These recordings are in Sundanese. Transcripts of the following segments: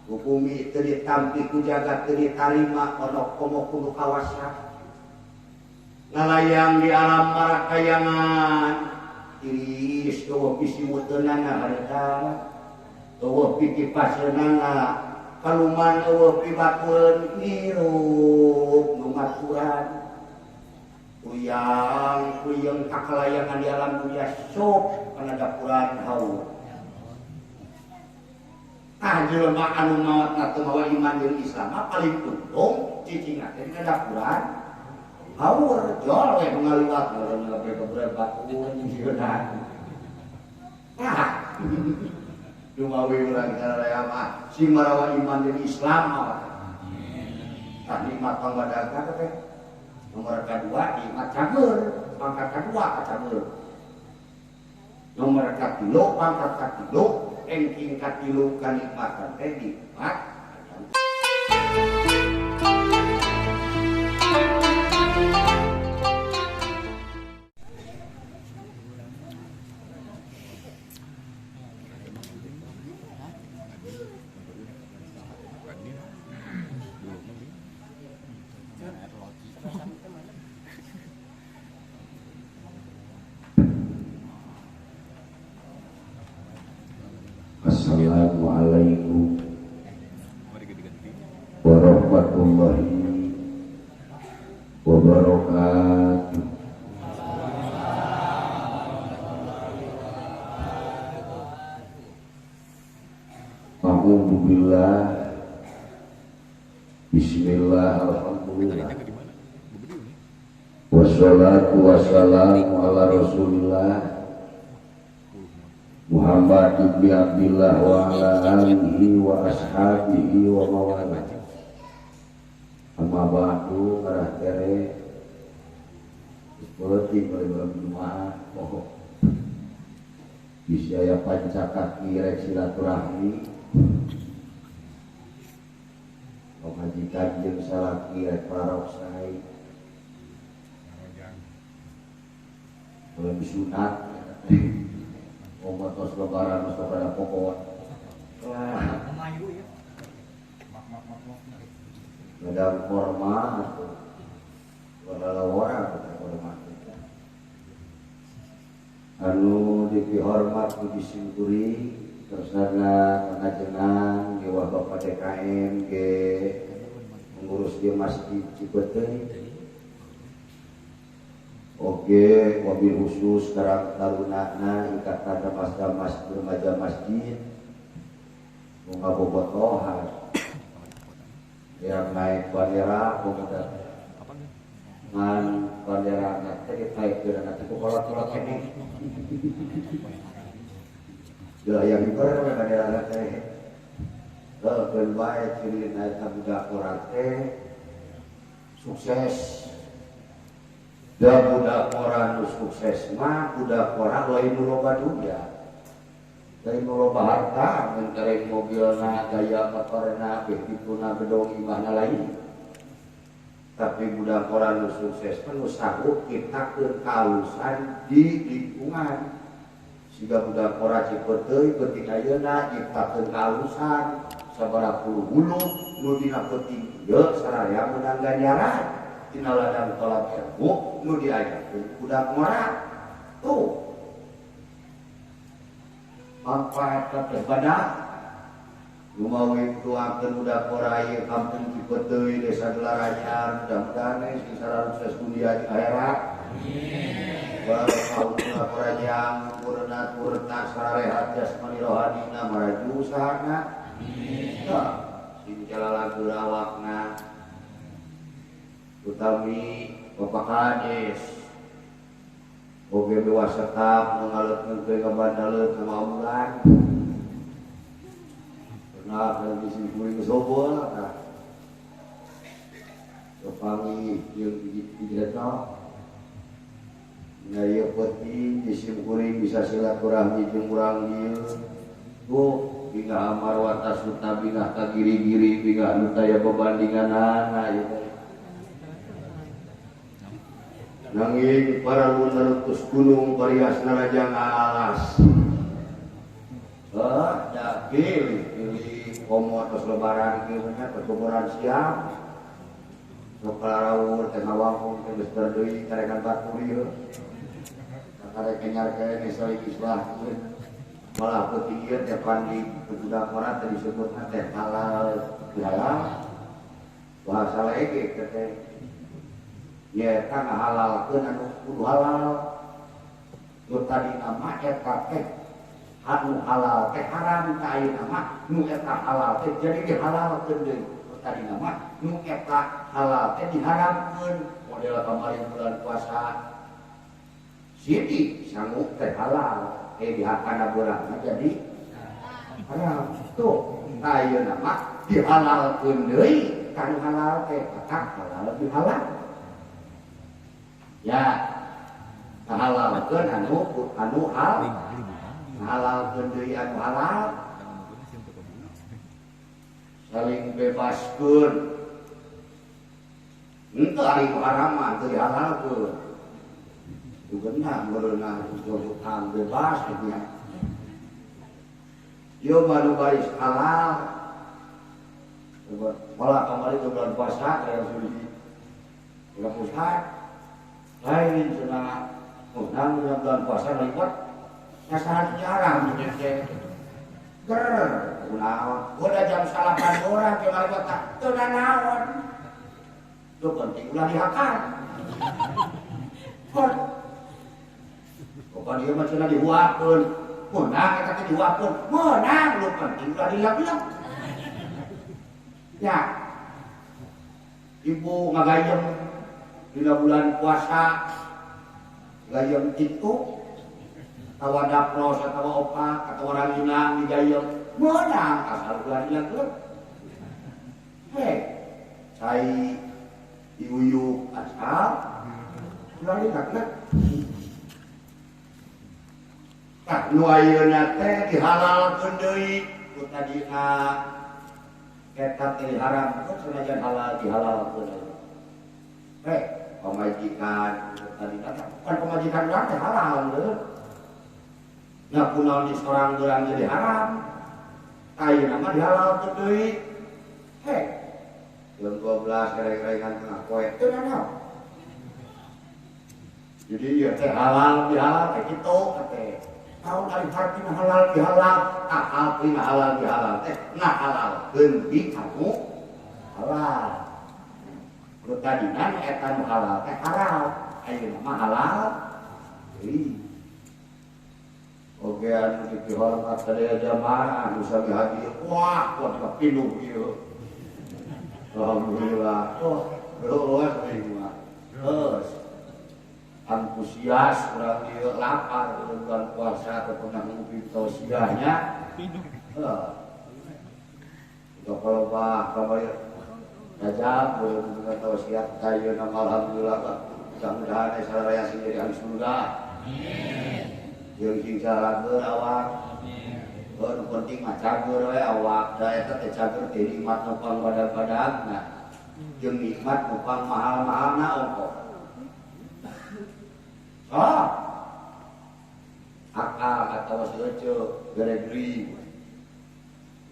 Ku bumi teu ditampi ku jagat teu ditarima ono komo kudu kawasa. Ngalayang di alam marakayangan tiris eueuh pisimuteunana harita eueuh pikipaseunana kaluman eueuh pibatureun hirup nu maturan. Kuyang kuyang kakalayangan di alam dunia sok kana dapuran haur. Tah jelema anu maotna teu mawa iman jeung Islam mah paling untung cicingna teh dina dapuran haur jol we nu ngaliwat ngaran ngabebebre batu nyieunna. Tah dumawi urang sararea mah sing marawa iman jeung Islam mah. Tah nikmat pangwadagna teh nomor kedua nikmat cager, pangkat kedua cager. Nomor katilu pangkat katilu, engking katilu kanikmatan teh nikmat. Assalamualaikum warahmatullahi wabarakatuh. A'udzubillah, bismillah, alhamdulillah, wassalatu wassalamu ala rasulillah Muhammad ibn Abdillah wa ala alihi wa ashabihi wa mawala. Amma ba'du, ngarah tere politik oleh jemaah oh bisi aya panca kaki rek silaturahmi pamajikan jeung salaki rek paroksai lebih sunat omatos lebaran mesti pada pokok. Wah, ya. Madam korma atau wadalawara atau korma. Anu dipihormat ku disingkuri tersana pangajengan ge Bapak DKM ge pengurus di Masjid Cipeuteuy. Oke, wabil khusus Karang Tarunana Ikatan Remaja Masjid Remaja Masjid ngabobotohan yang naik bandera pemuda ngan bandera teh ditaikeun teh ku kolot-kolot keneh. Geus aya hiber we bandera teh. Heuh bae cirina eta budak urang teh sukses. Da budak orang nu sukses mah budak orang lain nu loba dunia, lain nu loba harta, mentereng mobilna, gaya motorna, begitu-na gedong imahna lain. Tapi budak orang nu sukses mah nu sanggup nyiptakeun kaalusan di lingkungan. Siga budak orang Cipeuteuy peuting ayeuna nyiptakeun kaalusan sabaraha puluh hulu nu dina peuting ieu saraya meunang ganjaran. Dina ladang tolak ilmu nu diajarkeun budak ngora tuh manfaat teh badak lumawi tuangkeun budak ngora ieu kampung Cipeuteuy desa Gelaranyar mudah-mudahan sing sukses dunia jeung akhirat. Amin. Barokah budak ngora jang umurna turna sarehat jasmani rohanina maraju usahana. Amin. Tah sing jalalagur awakna utami Bapak Kades oge dewa setap mengaletkeun ke bandaleut ka bulan pernah di sini kuring sobol tah kepangi jeung hiji-hiji nya ieu peuting di simkuring bisa silaturahmi jeung urang dieu tuh bingah amar watasutna bingah ka giri-giri bingah nu taya bebandinganana ieu teh. Nanging para lunertus gunung parias narajang alas. Ah, da pilih pilih komo tos lebaran kieu nya perkuburan siang sok kalarawur teh ngawangkong teh geus deui karekan batur ieu karek kenyar kene saling islahkeun malah peuting ieu teh pandi budak ora teh disebutna teh halal bihalal bahasa lege teh nyaeta ngahalalkeun anu kudu halal nu tadina mah eta teh anu halal teh haram ka ayeuna mah nu eta halal teh jadi dihalalkeun deui nu tadina mah nu eta halal teh diharamkeun model kamari bulan puasa siti sangu teh halal dihakana beurangna jadi haram tuh ayeuna mah dihalalkeun deui ka nu halal teh maka halal dihalal ya halalkeun anu anu hal halalkeun deui anu halal saling bebaskeun henteu ari nu haram mah teu dihalalkeun dugeuna meureunna jojokan bebas nya ieu mah nu baris halal malah kamari teh bulan puasa aya suri bulan puasa lain cenah unang bulan puasa ngaliwat nyasaran jarang teh ger kunaon udah jam 9 orang ke ngaliwat teu nanaon nu penting ulah dihakan pokoknya dia mah cenah dihuakeun meunang eta teh dihuakeun meunang nu penting ulah dilak-lak ya ibu ngagayem dina bulan puasa gayem kitu atawa dapros atawa opak atawa ranginang digayem meunang asal ulah dilak-lak heh cai diuyuk asal ulah dilak-lak. Tah nu ayeuna teh dihalalkeun deui ku tadina eta teh diharamkeun sanajan halal dihalalkeun deui. Heh, pamajikan tadina teh bukan pamajikan urang teh halal leuh. Nah kunaon di sorang urang jadi haram. Ayeuna mah dihalalkeun deui. Heh, jam 12 reng-rengan tengah poe teu nanaon. Jadi ieu teh halal dihalal teh kitu teh. Tahun ari hartina halal dihalal, hartina halal dihalal teh nah halal geun kamu halal. Nu tadina nu eta nu halal teh haram, ayeuna mah halal deui. Oge anu dipihormat sadaya jamaah anu sami hadir. Wah, kuat pinuh ieu. Alhamdulillah. Oh, luas ieu mah. Terus antusias urang ieu lapar bulan puasa atau pernah ngopi tausiahnya. Heeh. Kalau bah kamari dajal boleh dengan tausiah ayeuna alhamdulillah Pak. Mudah-mudahan saraya sing jadi ahli surga. Amin. Jeung sing salageur awak. Amin. Nu penting mah cager we awak. Da eta teh cager teh nikmat nu pang badag-badagna. Jeung nikmat nu pang mahal-mahalna ongkoh. Ah, akal atau seece geregri.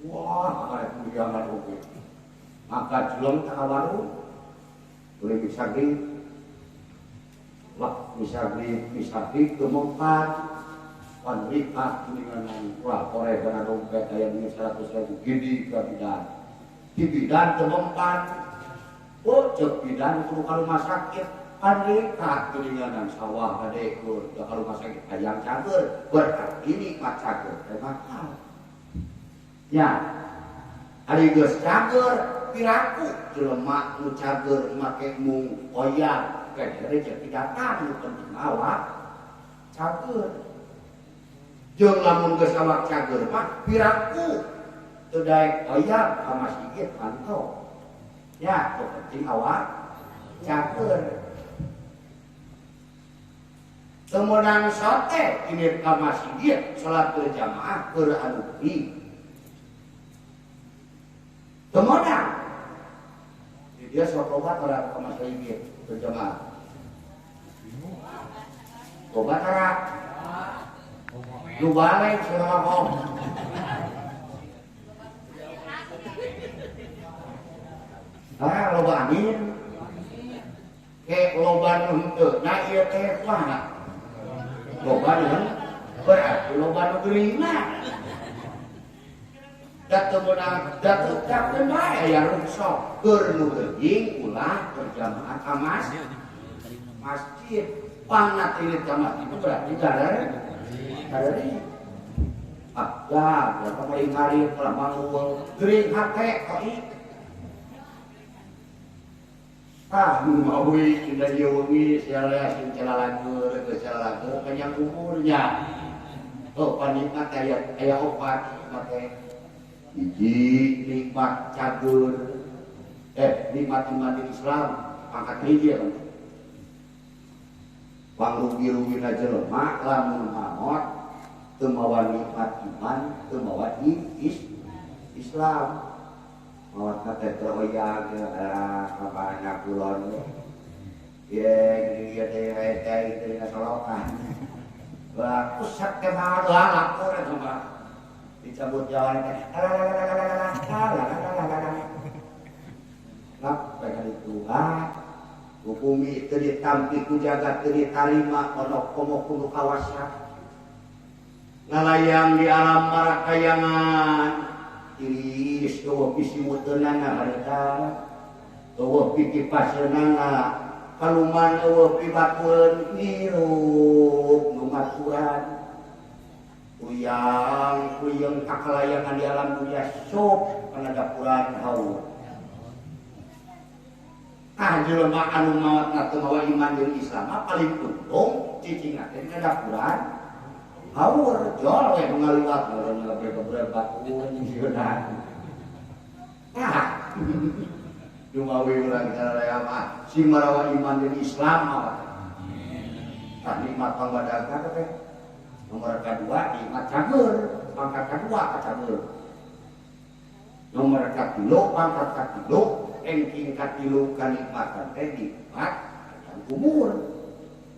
Wah, akal kuliahan oge. Maka jeleng ka warung boleh bisa grip. Wah, bisa grip, bisa grip kemongkan. Pan rikah kuningan wah kore kana dompet aya duit 100.000 gidi ka bidan. Di bidan kemongkan. Oh, cek bidan kudu ka rumah sakit. Panrika kuninganan sawah kadekur ka rumah sakit hayang cager berarti nikmat cager teh mahal. Ya. Ari geus cager piraku jelema nu cager make mung oyang kene rezeki datang nu penting awak cager. Jeung lamun geus awak cager mah piraku teu daek oyang ka masjid mantau. Ya, nu penting awak cager. Temenang sote ini ka masjid salat berjamaah keur anu beuh. Temenang. Di dia sok tobat ora ka masjid berjamaah. Tobat ora? Nu balik selama. Ah, loba angin. Ke loba nu henteu. Nah ieu teh kumaha? Loba nu berarti loba nu geuringna. Da teu meunang, da teu tetapkeun bae aya rukhsah. Keur nu geuring ulah berjamaah ka masjid. Pangat ini ka masjid itu berarti garari. Ah, ya, berapa kali ngarit telah manggul gering hate koi. Ah, maui dina ieu wengi sia sing celalagur geus celalagur panjang umurnya. Oh, panikmat aya aya opat nikmat teh. Hiji nikmat cagur. Nikmat iman Islam pangkat hiji kan. Pangrugi-rugina jelema lamun maot teu mawa nikmat iman, teu mawa Islam. Maot teh teroyag ka anak kulon. Ye ieu teh teh teh solokan. Wah, pusat teh maot lapor eta mah. Dicabut jalan teh. Lap pengen itu ah. Bumi teu ditampi ku jagat teu ditarima ono komo kudu kawasa. Ngalayang di alam marakayangan tiris eueuh pisimuteunana harita eueuh pikipaseunana kaluman eueuh pibatueun hirup nu maturan kuyang kuyeng kakalayangan di alam dunia sok kana dapuran haur. Ah jelema anu maotna teu mawa iman jeung Islam mah paling untung cicingna teh dina dapuran haur jol we ngaliwat urang ngebre-gebre batuan sieuna. Ah dumawi urang sararea mah sing marawa iman jeung Islam mah. Tah nikmat pangwadagna teh nomor kadua nikmat cager, pangkat kadua cager. Nomor katilu pangkat katilu engking katilu kanikmatan teh nikmat panjang umur.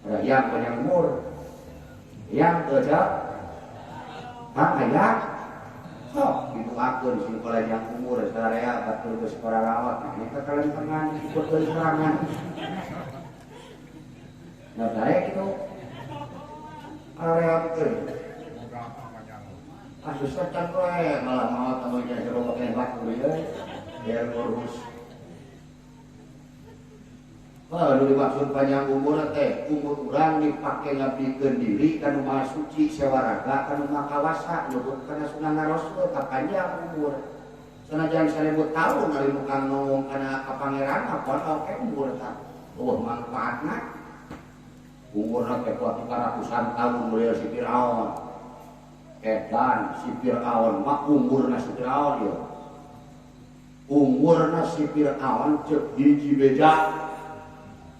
Ada yang panjang umur. Yang kerja, kang aya, sok didoakeun sing panjang umur sararea batur geus pararawat, nah eta kalentengan ikutkeun serangan. Nah bae kitu. Area teh. Ah susah can we malah maot anu jadi loba keneh batur ieu. Biar ngurus. Wah, nu dimaksud panjang umur teh, umur urang dipake ngabdikeun diri ka nu Maha Suci sewaraga ka nu Maha Kawasa nurut kana sunah Rasul ka panjang umur. Sanajan 1000 tahun ari nu kang ngomong kana ka pangeran mah pon oke umur tah. Eueuh mangfaatna. Umurna teh kuat ratusan tahun mulia si Firaun. Edan si Firaun mah umurna si Firaun ieu. Umurna si Firaun ceuk hiji beja.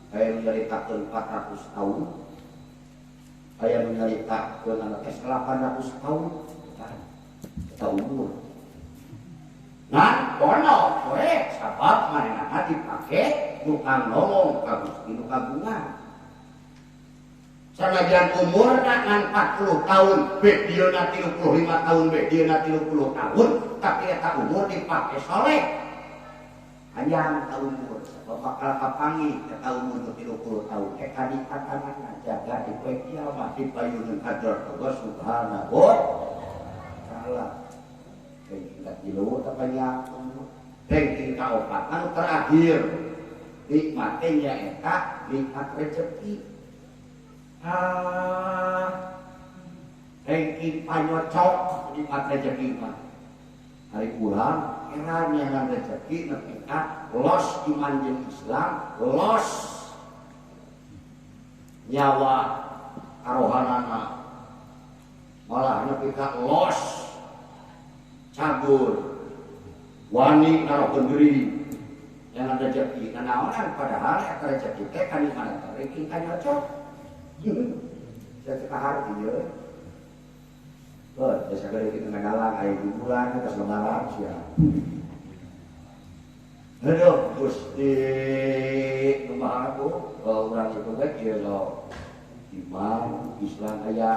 Aya nu nyaritakeun 400 tahun, aya nu nyaritakeun anu teh 800 tahun, eta umur. Nah, kono we sabab manehna dipake nu kang nolong ka Gusti nu kagungan. Sanajan umurna ngan 40 tahun, be dieuna 35 tahun, be dieuna 30 tahun, tapi eta umur dipake soleh. Panjang ta umur, sebab bakal kapanggih eta umur 30 tahun. Teh kadikatanana jaga di poe kiamat di payuneun hadrat Allah Subhanahu wa taala. Ranking katilu teh panjang umur. Ranking kaopat anu terakhir nikmat teh nyaeta nikmat rezeki. Ah, ranking panyocok nikmat rezeki mah. Hari urang era nyangan rezeki nepi ka los iman jeung Islam, los nyawa arohanana. Malah nepi ka los cagur wani narokeun deui nyangan rezeki nanaonan padahal eta rezeki teh kanikmatan ranking kanyocok. Saya cek harti ieu. Oh, biasa kali kita ngadalang, air di bulan, atas lebaran, siap. Aduh, Gusti, kumaha aku, kalau orang itu baik, ya lo, iman, Islam kaya,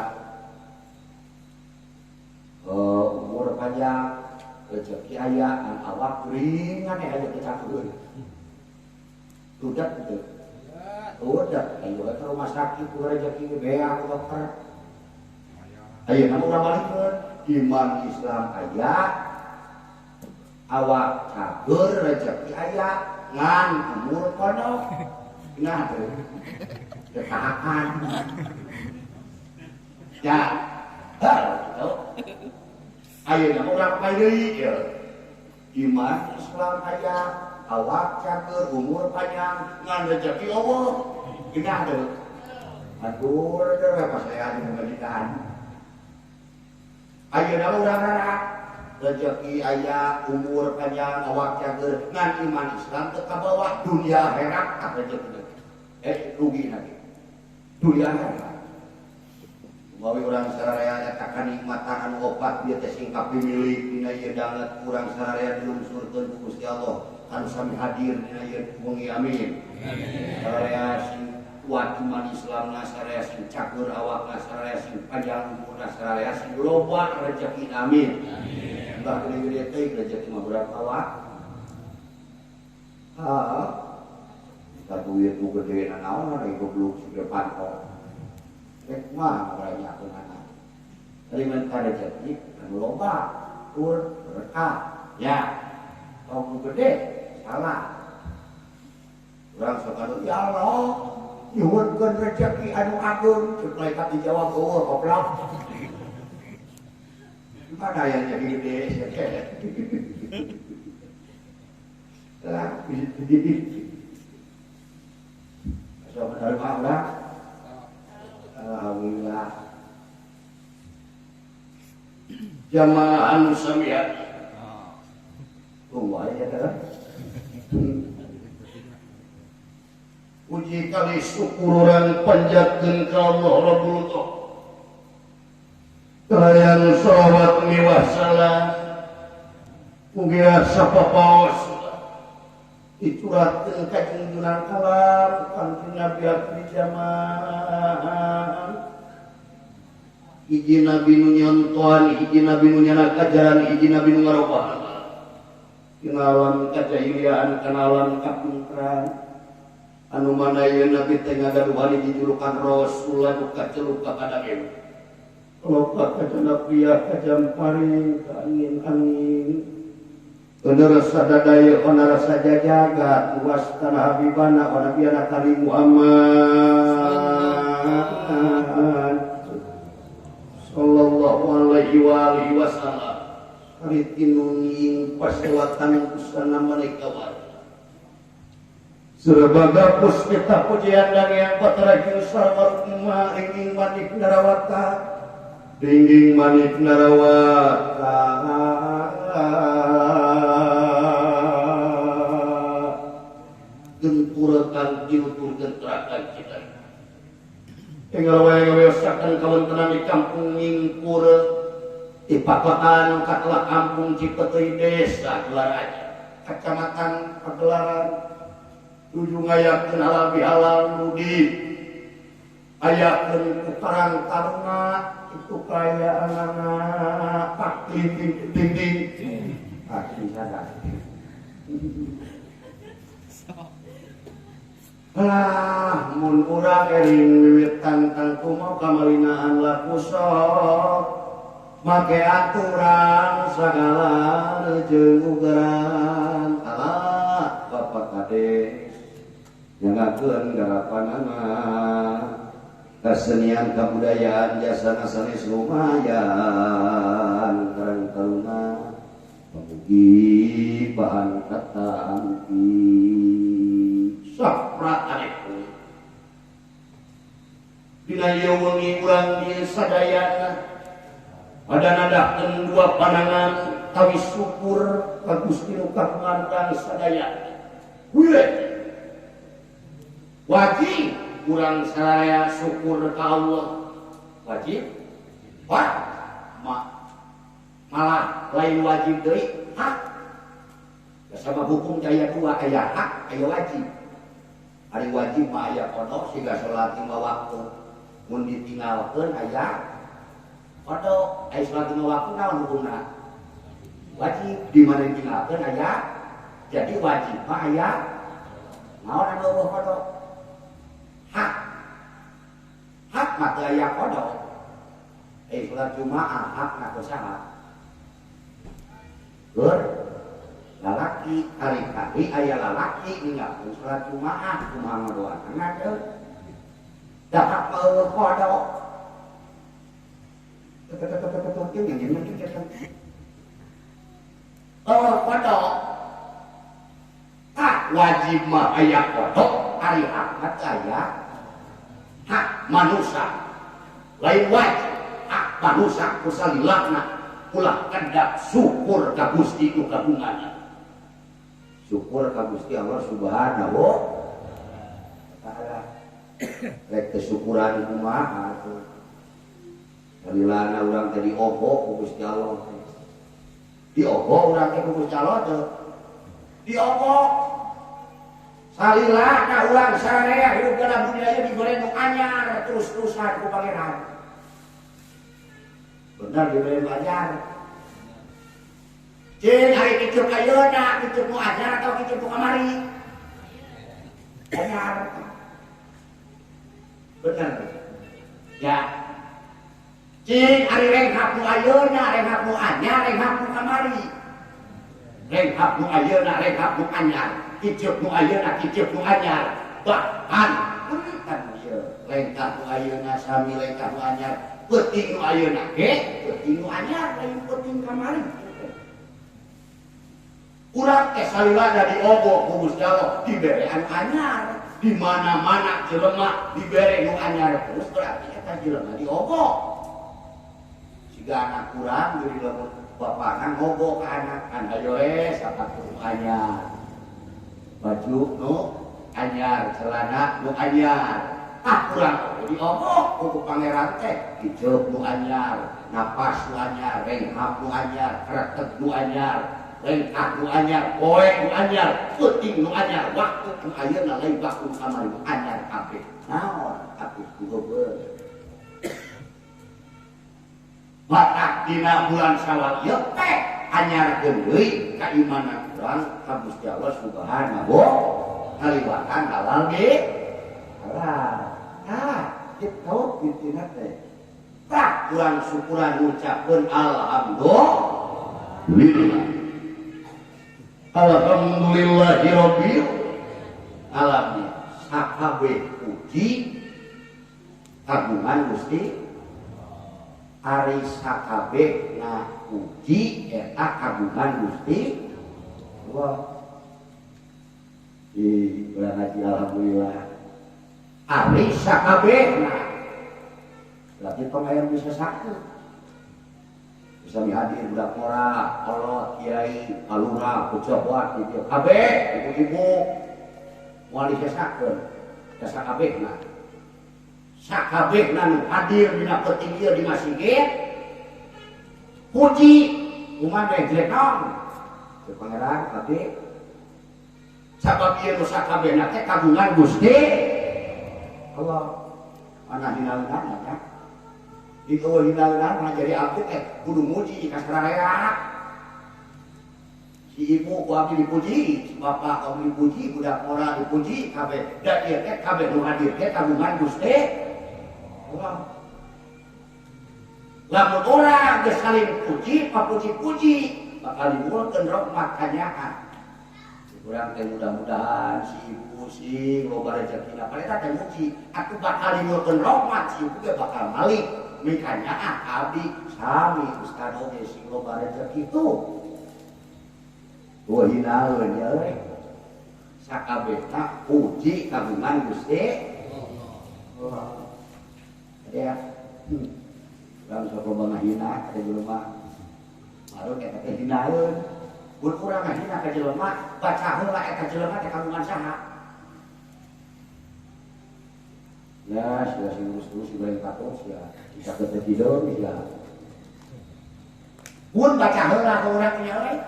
umur panjang, rezeki aya ngan awak ringan aya kecakeun. Udah gitu. Udah, ayo ke rumah sakit ku rezeki beak dokter. Ayo kamu urang balikeun, iman Islam aya, awak cager rezeki aya, ngan umur pondok. Nah teu. Ketahakan. Ya. Hah, gitu. Ayeuna urang pae deui ieu. Iman Islam aya, awak cager, umur panjang, ngan rezeki eueuh. Genah teu? Aduh, teu pas saya di pemajikan. Ayeuna urang rara rezeki aya, umur panjang, awak cager, ngan iman Islam teu kabawa dunia akhirat tak rezeki. Rugi nanti. Dunia akhirat. Mawi urang sararea eta kanikmatan anu opat bieu teh singkap pimilik dina ieu danget urang sararea dilungsurkeun ku Gusti Allah anu sami hadir dina ieu wengi amin. Sararea sing kuat iman Islamna, sararea sing cager awakna, sararea sing panjang umurna, sararea sing loba rezeki amin. Mbah gede-gede teh rezeki mah berapa awak? Ah, ka duit nu gede na naon ari goblok segede pantong. Rek mah ngaranyakeun anak. Ari mun rezeki anu loba tur berkah. Ya. Tong gede salah. Urang sok anu ya Allah, nyuhunkeun rezeki anu ageung, ceuk malaikat dijawab eueuh goblok. Mana yang jadi gede sia teh. Lah, sok dari mana? Alhamdulillah. Jamaah anu samiat. Tunggu aja dah. Uji kali syukur urang panjatkeun ka Allah Rabbul Alamin. Kalayan sholawat miwah salam. Mugi sapapaos dicurhatkeun ka junjungan alam Kanjeng Nabi abdi zaman. Hiji nabi nu nyontohan, hiji nabi nu nyana kajaran, hiji nabi nu ngarobah. Kana alam kajahiliaan, kana alam kapungkuran. Anu mana ieu nabi teh ngagaduhan dijulukan Rasul anu kaceluk ka kadang. Loka kajanapia kajamparing ka angin-angin. Bener sadadaya ona rasa jajagat luas tanah habibana wa nabiyana kali Muhammad sallallahu alaihi wa alihi wasallam. Ritinung pasewatan busana mereka war. Serbaga puspita pujian dan yang patrajin sarwarukma ringing manik narawata ringing manik narawata genturakan jiutur genturakan kita. Enggal wae ngaweosakeun kawontenan di kampung Ngingkur di pakotan katelah kampung Cipeteuy Desa Gelaraja Kecamatan Pagelaran tuju ngayakeun halal bihalal nu di ayakeun ku Karang Taruna itu kayaanana pak ding ding ding ah sadar. Lah mun urang eling wiwitan tangtu mau kamalinaan laku sok make aturan sagala jeung ugeran alah Bapak Kades nyangakeun garapanana kesenian kebudayaan jasana sanes lumayan Karang Taruna pamugi bahan katampi sapra adeku dina ieu wengi urang ieu sadayana pada nadahkeun dua pandangan tawi syukur ka Gusti nu kagungan urang sadayana. Wajib urang sadaya syukur ka Allah. Wajib? Wah, malah lain wajib deui hak. Sama hukum aya dua, aya hak, aya wajib. Ari wajib mah aya qada siga salat 5 waktu. Mun ditinggalkeun aya qada, aya salat 5 waktu naon hukumna? Wajib di mana ditinggalkeun aya jadi wajib mah aya naon anu eueuh qada? Hak. Hak mah teu aya qada. Salat Jumaah hakna ku saha? Keur lalaki kali-kali aya lalaki ninggalkeun salat Jumaah kumaha ngadoana teu? Da hak mah eueuh qada. Oh, qada. Hak wajib mah aya qada, ari hak mah aya hak manusia. Lain wajib, hak manusia ku salilana ulah kedak syukur ka Gusti nu kagunganna. Syukur ka Gusti Allah Subhanahu wa taala. Rek teu syukuran kumaha atuh. Salilana urang teh diogo ku Gusti Allah. Diogo urang teh ku Gusti Allah teh. Diogo. Salilana urang sararea hidup dalam dunia ieu dibere nu anyar terus-terusan ku Pangeran. Bener dibere nu anyar. Cing ari kitu ayeuna kitu nu anyar atau kitu nu kamari? Anyar. Bener. Ya. Cing ari renghap nu ayeuna, renghap nu anyar, renghap nu kamari. Renghap nu ayeuna, renghap nu anyar, kiceup nu ayeuna, kiceup nu anyar. Bahkan punten ieu lengkah nu ayeuna sami lengkah nu anyar, peuting nu ayeuna ge peuting nu anyar lain peuting kamari. Urang teh salilana diogo ku Gusti Allah dibere anu anyar. Di mana-mana jelema dibere nu anyar terus berarti eta jelema diogo. Siga anak kurang jadi lamun bapana ngogo ka anak kan ayo we sapatu nu anyar. Baju nu anyar, celana nu anyar. Ah kurang diogo ku pangeran teh hijeup nu anyar, napas nu anyar, renghap nu anyar, kreteg nu anyar, lengkah nu anyar, poe nu anyar, peuting nu anyar, waktu nu ayeuna lain waktu nu kamari nu anyar kabeh. Naon atuh ku heubeul. Batak dina bulan Syawal ieu teh anyarkeun deui kaimanan urang ka Gusti Allah Subhanahu wa ngaliwatan halal ge halal. Tah, kitu intina teh. Tah urang syukuran ngucapkeun alhamdulillah. Alhamdulillahirabbil alamin. Sakabeh puji kagungan Gusti. Ari sakabeh ngapuji eta kagungan Gusti Allah. Di bulan haji alhamdulillah. Ari sakabehna. Berarti tong aya bisa sakit. Bisa hadir budak ngora, kolot, kiai, kalurah, pejabat gitu. Kabeh ibu-ibu moal disesakeun. Da sakabehna. Sakabehna nu hadir dina peuting ieu di masjid puji kumaha teh jelek naon teu pangeran abdi sabab ieu nu sakabehna teh kagungan Gusti Allah. Mana hinaeunana nya di eueuh hinaeunana jadi abdi teh kudu muji ka sararea. Si ibu ku abdi dipuji, si bapak ku abdi dipuji, budak ora dipuji kabeh. Da ieu teh kabeh nu hadir teh kagungan Gusti Allah. Lamun urang geus saling puji, papuji-puji, bakal dimulkeun rahmat kanyaah. Urang teh mudah-mudahan si ibu sing loba rezekina, eta teh muji, atuh bakal dimulkeun rahmat si ibu ge bakal malik mikanyaah abdi sami ustad oge sing loba rezeki tuh. Eueuh hinaeun ya euy. Sakabehna puji kagungan Gusti Allah. Ya. Urang sok loba ngahina ka jelema. Baru eta teh hinaeun. Mun urang ngahina ka jelema, baca heula eta jelema teh kagungan saha. Ya, sia sing urus-urus goreng patos ya. Bisa teu tidur ya. Mun baca heula ka urang nya euy.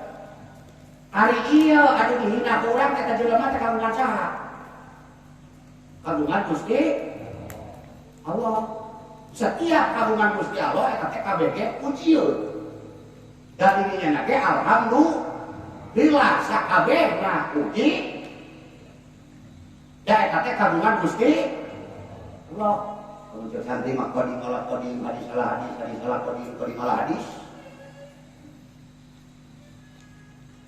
Ari ieu anu dihina ku urang eta jelema teh kagungan saha? Kagungan Gusti Allah. Setiap kagungan Gusti Allah eta teh kabeh ge pujieun. Dan ininya nage alhamdulillah sakabehna uji da eta teh kagungan Gusti Allah. Kalau cek santri mah qadim ala qadim, hadis ala hadis, hadis ala qadim, qadim ala hadis.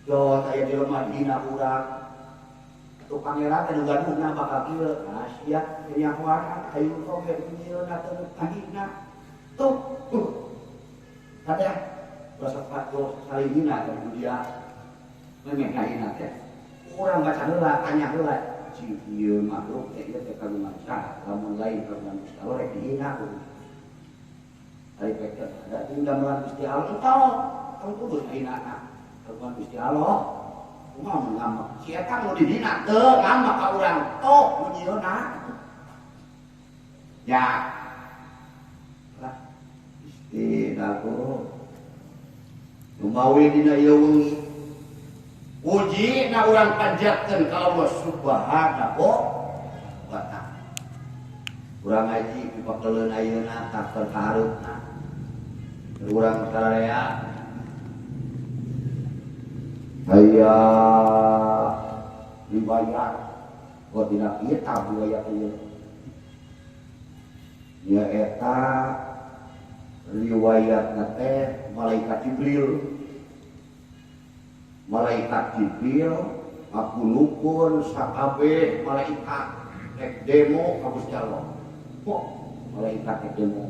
Yo aya jelema dihina urang. Tuh pangeran teh nu gaduhna bakal kieu. Nah sia nyahoan ayo oge nyieun teu kahina. Tuh. Tah dosa saling hina teh dia. Memeh ngahina teh. Urang baca heula, tanya heula. Cing ieu makhluk teh ieu teh kagungan saha, lamun lain kagungan Gusti Allah rek dihina ku. Ari pek ada damelan Gusti Allah entah tong kudu hinana. Kagungan Gusti Allah kumaha mun ngambek. Si eta nu dihina teu ngambek ka urang tok nu nyieunna. Ya. Lah Gusti aku lumawi dina ieu wengi uji na urang panjatkeun ka Allah Subhanahu wa ta'ala. Urang ngaji pipakeleun ayeuna takkeun ka hareupna. Urang sararea aya riwayat oh dina kitab riwayat ieu. Nya eta riwayatna teh malaikat Jibril. Malaikat Jibril ngakunukun sakabeh malaikat rek demo ka Gusti Allah. Kok malaikat rek demo?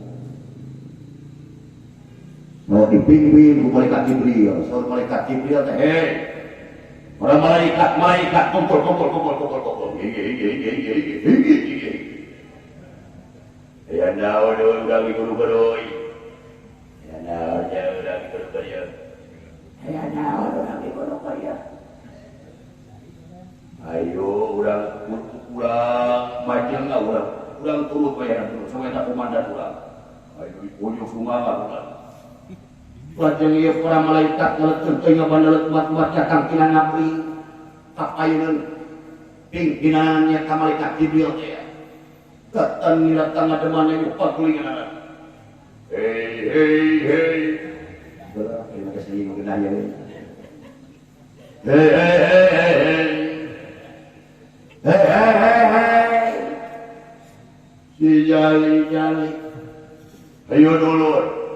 Mau dipimpin ku malaikat Jibril. Saur malaikat Jibril teh, "Hei, para malaikat, malaikat kumpul kumpul kumpul kumpul kumpul. Hige hige hige hige hige hige. Ya naon urang di guru beroi. Ya naon urang di guru beroi. Ya naon urang di guru beroi. Ayo urang urang majeng urang urang turut bayaran turut sampai tak komandan urang. Ayo ujung sumanga urang. Lajeng ieu para malaikat ngeleutkeun teu ngabandelet umat-umat datang tina ngapri kapayuneun pimpinannya ka malaikat Jibril teh. Datang ngilatang ngademana ieu pagulinganana. Hei hei hei. Belah terima kasih mengenai ya. Hei hei hei hei. Hei hei hei hei. Si jali jali. Ayo dulur.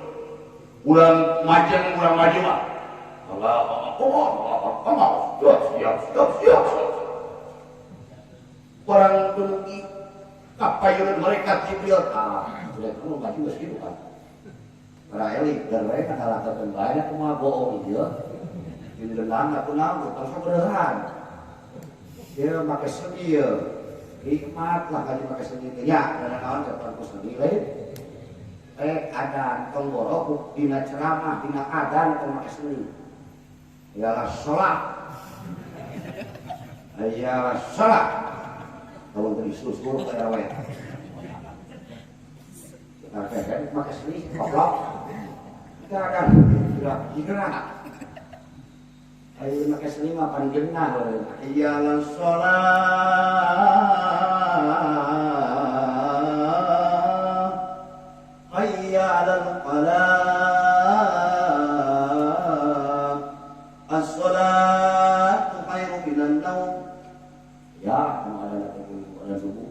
Urang majeng urang maju mah. Allah Allah Allah. Siap siap siap siap. Orang dumugi kapayunan malaikat Jibril. Ah, sudah kamu maju geus kitu kan. Para elit dan mereka kalah keun bae kumaha bohong ieu. Dindendang aku naon tong beneran. Dia make seni ieu. Nikmat lah kali make seni teh nya, da naon teh ku seni lain. Adan tong borok dina ceramah dina adan tong make seni. Ialah salat. Ialah salat. Kalau tadi susul ka RW. Kita teh make seni goblok. Kita akan gerak gerak. Ayo make seni mah pan genah. Ialah salat. Hayya 'alal falah. As-salatu khairu minan naum. Ya, ada ada subuh.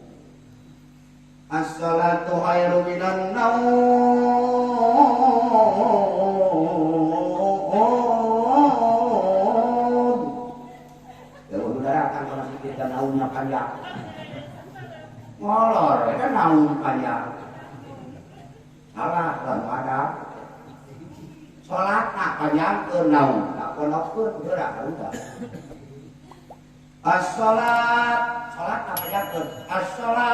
As-salatu khairu minan naum. Ya udah datang kalau kita naumnya panjang. Ngolor, kan naum panjang. Salah lah ada. Salat nak panjangkeun naum, tak konokeun geura udah. As-salat, salat nak panjangkeun. As-salatu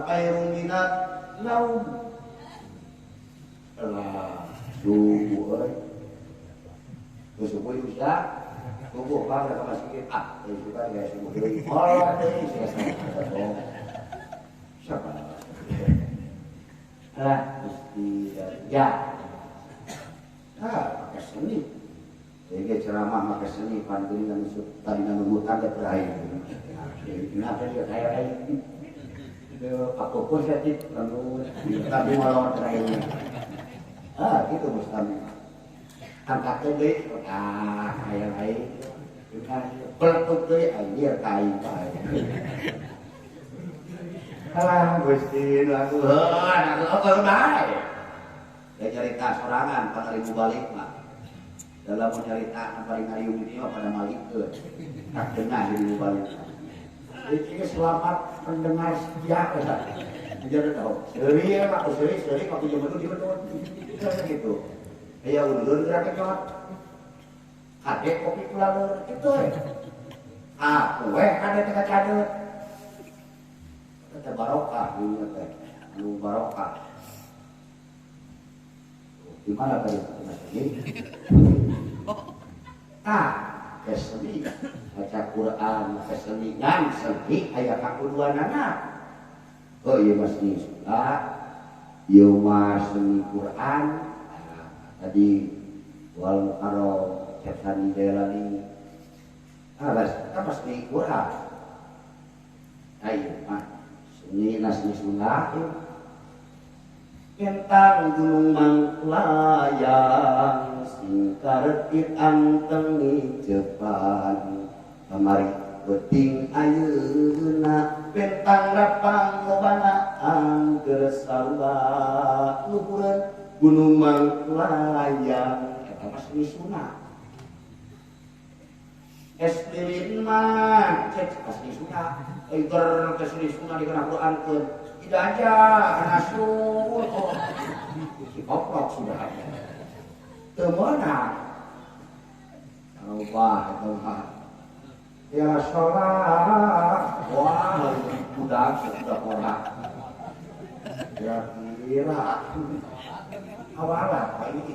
khairu minat naum. Lah, subuh euy. Subuh isya, subuh bang ka masjid. Ah, subuh gaya subuh deui. Molor deui sia siapa? Lah, mesti ya. Ah, pakai seni. Jadi ceramah pakai seni, pantun dan tadi nunggu tanda terakhir. Kenapa dia kayak kayak aku pun saya lalu tapi malah terakhir. Ah, gitu Mustami. Angkat deui, ah, aya lain. Peletuk deui anjir ka aing bae. Alah Gusti, aku heuh, aku bae. Da nyarita sorangan pangribu balik mah. Dalam nyarita anu paling ngariung di dieu pada malikeun. Tak dengar di dieu balik. Jadi selamat mendengar setia eta. Jadi tahu, seuri mah seuri seuri waktu zaman dulu di gitu. Aya ulun gerak kenyot. Kade kopi kula gitu we. Ah, kue kade teh kacadeut. Teh barokah ieu teh. Anu barokah. Di mana tadi Mas ini? Ah, seni baca Quran, seni ngan seni aya kakuduanana. Oh iya Mas ini sudah. Ieu mah seni Quran. Nah, tadi wal mukarram Sani Jailani. Ah, kita pasti Quran. Ayo mah seni nasni sunnah. Kentang gunung manglayang singkaretit anteng Jepan kamari beuting ayeuna pentang rapang lobana angger sarua luhureun gunung manglayang eta mah seni sunnah. Es lilin mah cek pasti sunnah iger ke seni sunnah dikena Quran keun tidak aja nasur oh si koprok sudah ada teu meunang rubah eta mah ya sholat wah budak sudah ora ya kira awala apa ini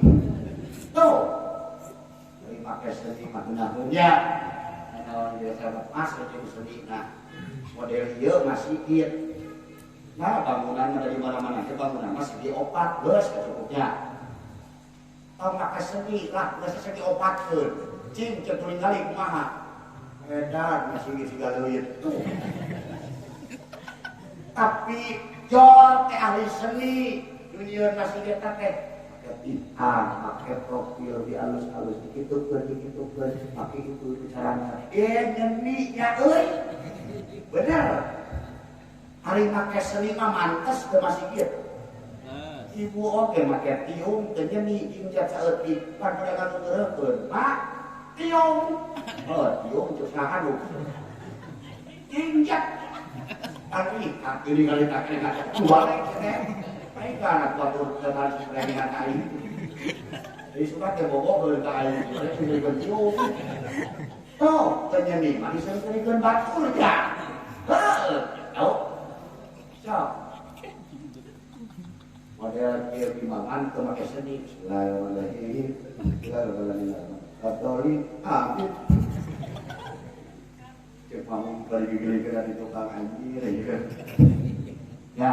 tuh dari make seni mah geunahnya naon biasa mas jeung seni nah model ieu masih ieu. Nah, bangunan dari mana-mana ke bangunan masih di opat geus cukupnya. Tong make seni lah, geus seni opatkeun. Cing cek ningali kumaha. Edan masih geus siga leuit tuh. Tapi jol teh ahli seni dunia masih eta teh make bintang, make profil di alus-alus dikitukeun dikitukeun, make itu carana. Nyeni nya euy. Bener. Hari make seni mah mantes teu masih kieu. Ibu oge make tiung teu nyeni injat saeutik pan pada ngaleurekeun. Mak tiung. Oh, tiung cek saha nu. Injat. Ari kaki kali tak kena dua lagi teh. Baik anak batur tadi premingan aing. Jadi suka teh bobogeun ka aing. Jadi tiung. Tuh, teu nyeni mah diseurikeun batur ja. Heuh, tau. Sok. Model kieu bimangan teu make seni. Bismillahirrahmanirrahim. Bismillahirrahmanirrahim. Katolik amin. Cek pamung bari gigilikeun di tukang anjir ya. Ya,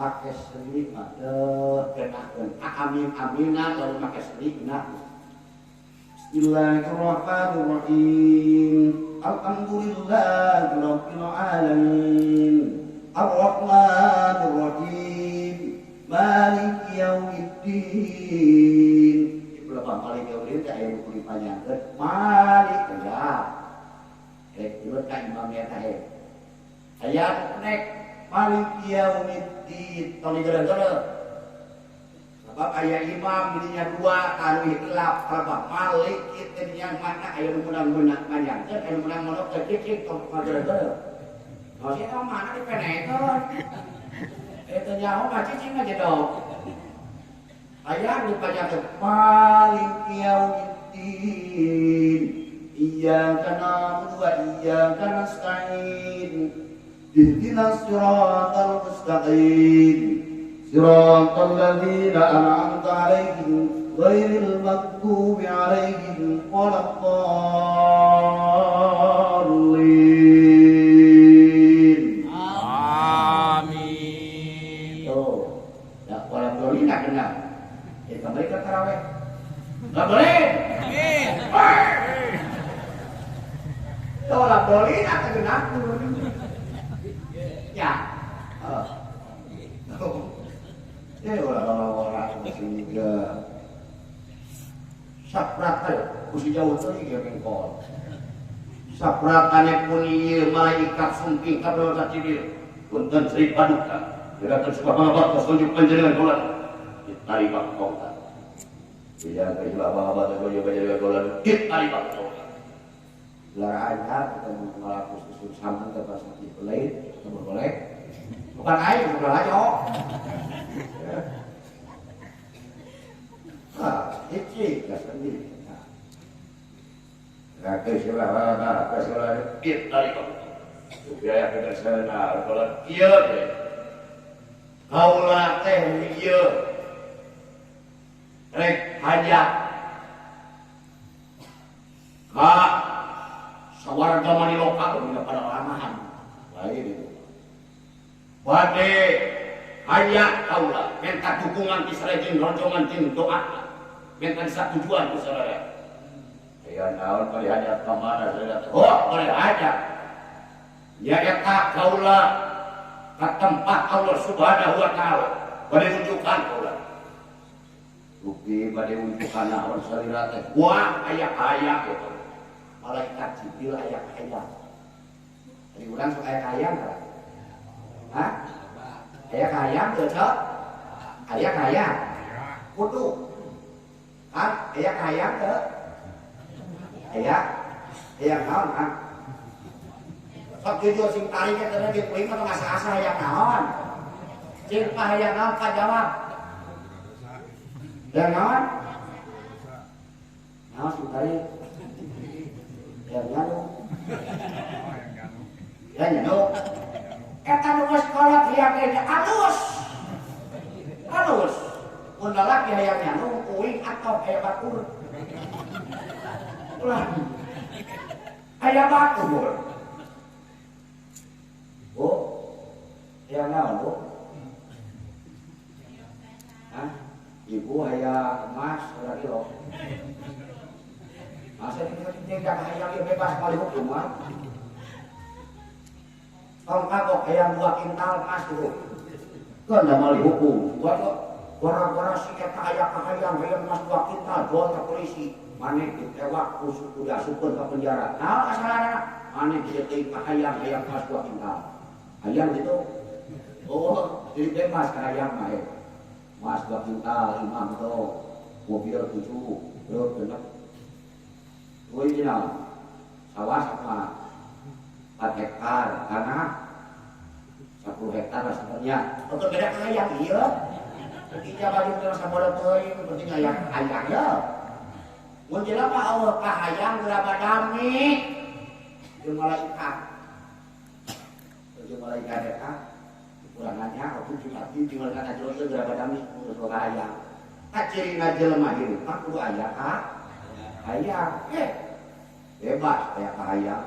make seni mah teu kenakeun. Amin amina lamun make seni genah. Bismillahirrahmanirrahim. Alhamdulillahi rabbil alamin. Ar-Rahmanir-Rahim. Maliki yaumiddin. Ibu bapak Malik yaumiddin teh aya nu kudu dipanjangkeun. Malik ya. Rek urut ka imam eta he. Aya nek Maliki yaumiddin tong digereng-gereng. Sebab aya imam dirinya dua anu ikhtilaf kalbah Malik teh nya mana aya nu meunang panjangkeun aya nu meunang monok teh cicing tong digereng-gereng. Oh, siapa mana di penekeun? Eta nyaho mah cicing aja dong. Aya dipanjangkeun Maliki yaumiddin. Iyyaka na'budu wa iyyaka nasta'in. Ihdinas siratal mustaqim. Siratal ladzina an'amta 'alaihim ghairil maghdubi 'alaihim waladdallin. Amin. Tuh, ya orang dolina kena. Ya kembali ke taraweh. Enggak boleh. Amin. Tolak dolina kena. Ya. Oh. Ya ulah orang. sehingga saprat kusi jauh teuing ieu mengkol. Sapratane pun ieu malaikat sumping ka ka Jibril. Punten Sri Paduka, dirakeun sebab bapak tunjuk panjenengan kula. Diterima kota. Iya ka bapak tunjuk panjenengan kula. Diterima kota. Lara kita mengalami khusus sama ke bahasa lain, boleh. Bukan air, bukan aja. Ah, itu sendiri. Nah, keselah, keselah, tarik kau. Biaya keselah, kalau iya, kaulah teh iya, rek hajat, kak, sawarga maniloka, tidak pada lamahan, lain itu. Bade hanya kaulah minta dukungan ti sareng roncongan jeung doa minta tujuan ku saraya. Ya naon bade hajat ka mana saraya? Oh, bade hajat. Ya eta kaula ka tempat Allah Subhanahu wa taala bade unjukan kaula. Rupi bade unjukan naon salira teh? Wah, aya-aya gitu. Malaikat Jibril aya-aya. Ari urang sok aya kahayang tah? Hah? Aya kahayang teu, Cok? Aya kahayang? Kudu. Hah? Aya kahayang teu? Aya? Aya naon, ha? Sok jujur sing tarik eta teh kuing mah asa-asa hayang naon? Cing hayang naon kajawab. Hayang naon? Naon sing tarik? Hayang nyanu. Hayang nyanu. Eta nu geus kolot hayang ge alus. Alus. Mun lalaki hayang nyanu kuing atau aya batur. Ulah. Aya batur. Bu. Hayang naon, Bu? Hah? Ibu hayang emas ora kilo. Masa tinggal hayang ieu bebas kali hukum mah. Tong kagok hayang 2 kintal emas gitu. Kan da mali hukum. Buat kok gara-gara si eta aya kahayang hayang emas 2 kintal jual ka polisi. Maneh ditewak ku suku diasupkeun ka penjara. Naon kasalahna? Maneh dieuteung kahayang hayang emas 2 kintal. Hayang gitu. Oh, jadi bebas kahayang mah. Emas 2 kintal imah itu mobil 7, truk genep. Euy naon? Sawah sama 4 hektar tanah 10 hektar lah sebenarnya. Untuk beda kahayang ieu. Ketika baju terus sabodo teuing penting hayang hayang ye. Mun jelema eueuh kahayang geura badami jeung malaikat. Jeung malaikat eta ukurannya atuh jeung abdi jeung malaikat jelas geura badami kudu kahayang. Kacirina jelema hirup mah kudu aya ka hayang. Bebas aya kahayang.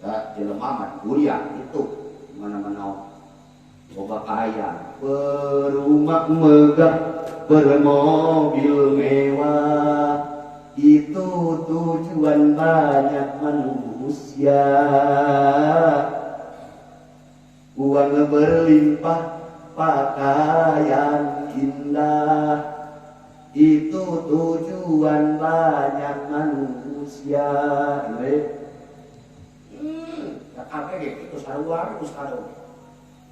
Ya, jelema mah kuliah itu mana-mana loba kahayang, berumah megah, bermobil mewah, itu tujuan banyak manusia. Uang berlimpah, pakaian indah, itu tujuan banyak manusia. Ya kabeh gitu sarua ustaz.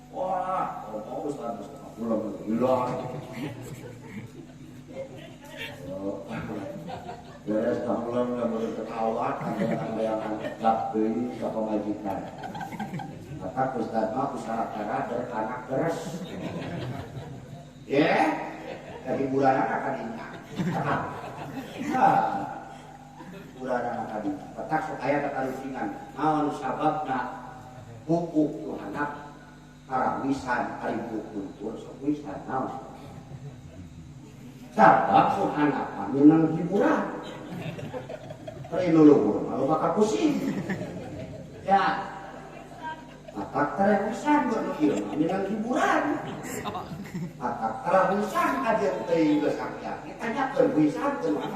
Wah, ngomong ustaz belum hilang. Beres kamulan udah mulai ketawa, bayangan gak deui ka pamajikan. Kata ustaz mah usaha cara anak beres. Ya, hiburan anak kadinya. Nah, hiburan anak kadinya. Petak sok aya tatarusingan. Naon sababna pupuk tu anak karawisan ari buku sok wisan naon. Sabab sok anak mah minang hiburan. Ari nu luhur mah loba kapusing. Ya. Matak tarawisan nu ieu mah minang hiburan. Matak tarawisan kajeun teuing geus aki-aki tanyakeun wisan teu mah.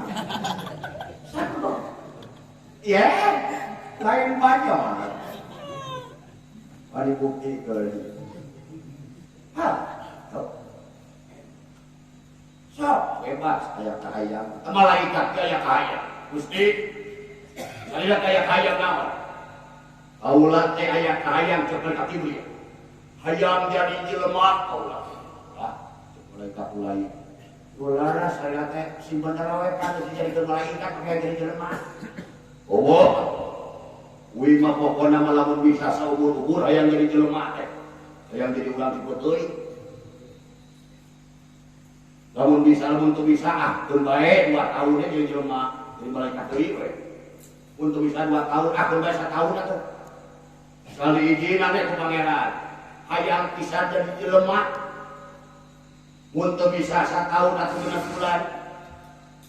Sakudo. Ya, lain banyak. Mari bukti ke. Hah. Sok bebas aya kahayang. Malaikat ge aya kahayang. Gusti salira aya kahayang naon? Kaula teh aya kahayang cek malaikat Jibril. Hayang jadi jelema kaula. Ah, cek malaikat lain. Ulah salira teh sing bener we kan dijadikeun malaikat hayang jadi jelema. Oh, kuwi mah pokona mah lamun bisa saumur-umur hayang jadi jelema teh. Hayang jadi urang tipe teuing. Lamun bisa lamun teu bisa ah keun bae 2 tahun ge jadi jelema jadi malaikat deui we. Mun teu bisa 2 tahun ah keun bae sataun atuh. Sekali izinan teh ku pangeran. Hayang pisan jadi jelema. Mun teu bisa sataun atuh 6 bulan.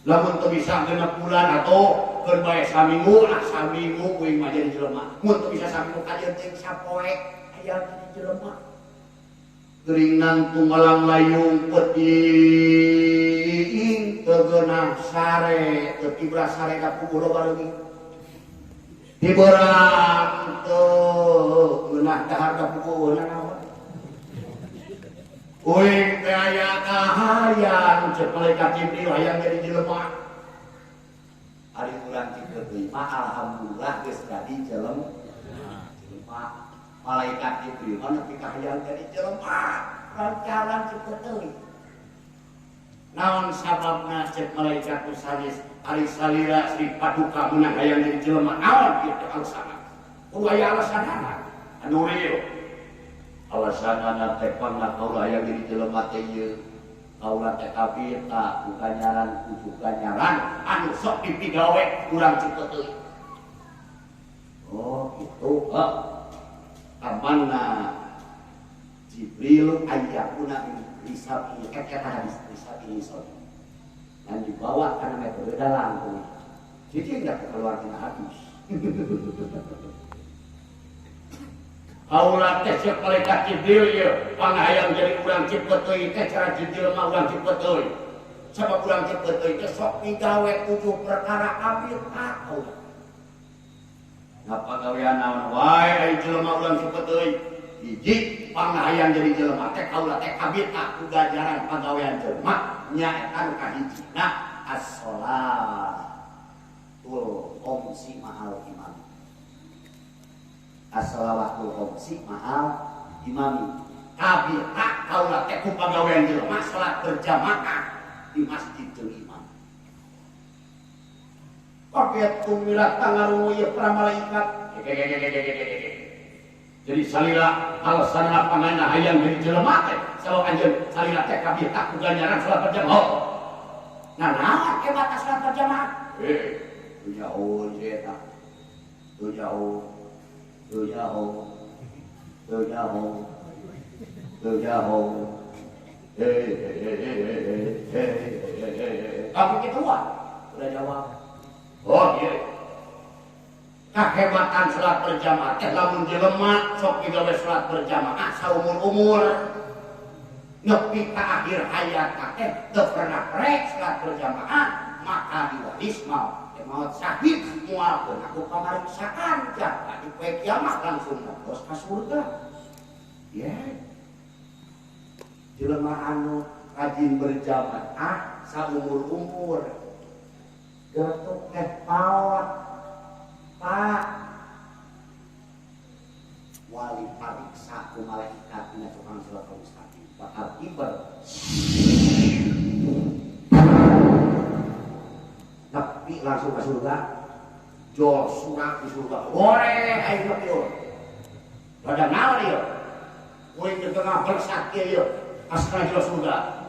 Lamun teu bisa 6 bulan atuh keun bae saminggu lah saminggu kuing mah jadi jelema. Mun teu bisa saminggu kajeun teuing sapoe hayang jadi jelema. Geringan tumalang layung peting teu geunah sare teu kibra sare ka puguh loba leuwih. Diberang teu geunah dahar ka puguh naon. Uing teh aya kahayang cek malaikat Jibril hayang jadi jelema. Ari urang kieu deui mah alhamdulillah geus jadi jelema. Jelema. Malaikat Jibril mah nepi ka hayang jadi jelema, lancaran cepet teuing. Naon sababna cek malaikat sanes ari salira Sri Paduka meunang hayang jadi jelema? Naon kieu teh alasanna? Kudu aya alasanana. Anu real. Alasanana teh pangna kaula hayang jadi jelema teh ieu. Kaula teh kafir ta bukan nyaran kudu ganjaran anu sok dipigawe urang cepet teuing. Oh, gitu. Heuh. Amanna Jibril ayyakuna risabi eta hadis risabi sahih. Dan dibawa karena metode dalang kuwi. Jadi enggak keluar tina hadis. Kaula teh cek malaikat Jibril ieu pangahayang jadi urang cepet teuing teh cara Jibril mah urang cepet teuing. Sabab urang cepet teuing teh sok migawe 7 perkara abir kaula. Ngapa gawean naon wae ari jelema urang cepet teuing. Hiji pangahayang jadi jelema teh kaula teh kabita ku ganjaran pagawean jelema nya eta nu kahijina as-sholatul khamsi ma'al imam. As-sholatul khamsi ma'al imami. Kabita kaula teh ku pagawean jelema salat berjamaah di masjid jeung imam. Kaget tumilah tangarungu ieu para malaikat. Jadi salira alasanna pangana hayang jadi jelema teh sabab anjeun salira teh kabita ku ganjaran salat berjamaah. Nah naon hebat salat berjamaah? Teu jauh eta. Teu jauh. Teu jauh. Teu jauh. Teu jauh. Tapi kitu udah jawab. Oh iya. Kahebatan salat berjamaah teh lamun jelema sok digawe salat berjamaah saumur-umur nepi ka akhir hayat teh teu pernah prek salat berjamaah maka diwaris maut teh maut syahid moal keun aku pamariksaan jaga di poe kiamat langsung mobos ka surga. Ye. Jelema anu rajin berjamaah saumur-umur getuk teh paot Pak wali pariksa ku malaikat dina tukang siratal mustaqim bakal kiber nepi langsung ke surga jol surat di surga goreng aing nepi ieu rada naon ieu kuing di tengah bersat ieu astra jol surga.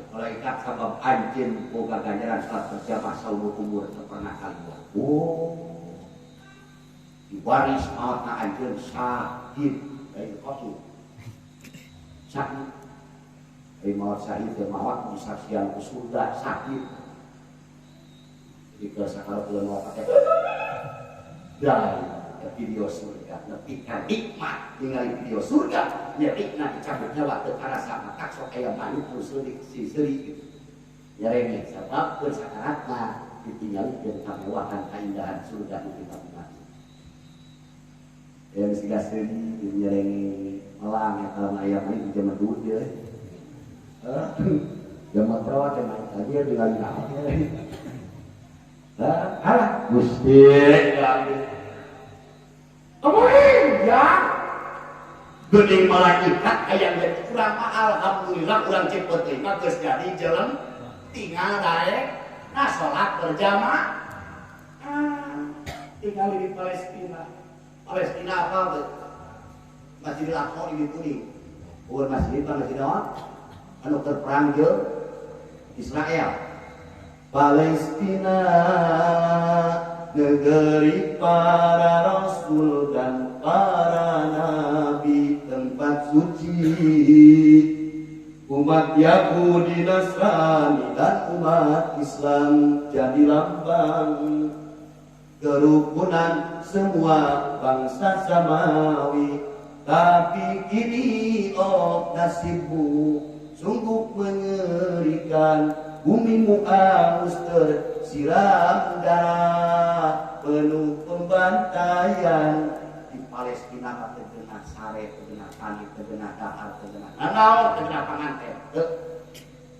Malaikat sabab anjeun boga ganjaran salat berjamaah saumur umur teu pernah kaluar. Oh. Diwaris maotna anjeun syahid lain qatil. Syahid. Ai maot syahid teh maot disaksian ku surga syahid. Jadi kalau sakalo bulan wafat teh dai video surga nepi ka nikmat ningali video surga nyerikna dicabut nyawa teu karasa matak sok aya manuk nu seurik si seuri gitu. Nyerenge sabab keur sakaratna ditinggalikeun kamewahan kaindahan surga nu dimaksud. Ya geus seuri nyerenge melang eta lamun aya mah di zaman dulu dia. Gemetrot teh mah tadi ningali naon. Alah Gusti kemudian ya geuning malaikat aya geus urang mah alhamdulillah urang Cipeuting mah geus jadi jelem tinggal daek nah salat berjamaah tinggal di Palestina. Palestina apa tuh? Masjidil Aqsa di kuning. Bukan masjid apa masjid naon? Anu keur perang jeung Israel. Palestina negeri para rasul dan para nabi, tempat suci umat Yahudi, Nasrani dan umat Islam, jadi lambang kerukunan semua bangsa samawi. Tapi kini oh nasibmu sungguh mengerikan, bumimu hangus tersiram darah penuh pembantaian. Di Palestina mah tergenah sare, tergenah tani, tergenah dahar, tergenah naon, tergenah panganten.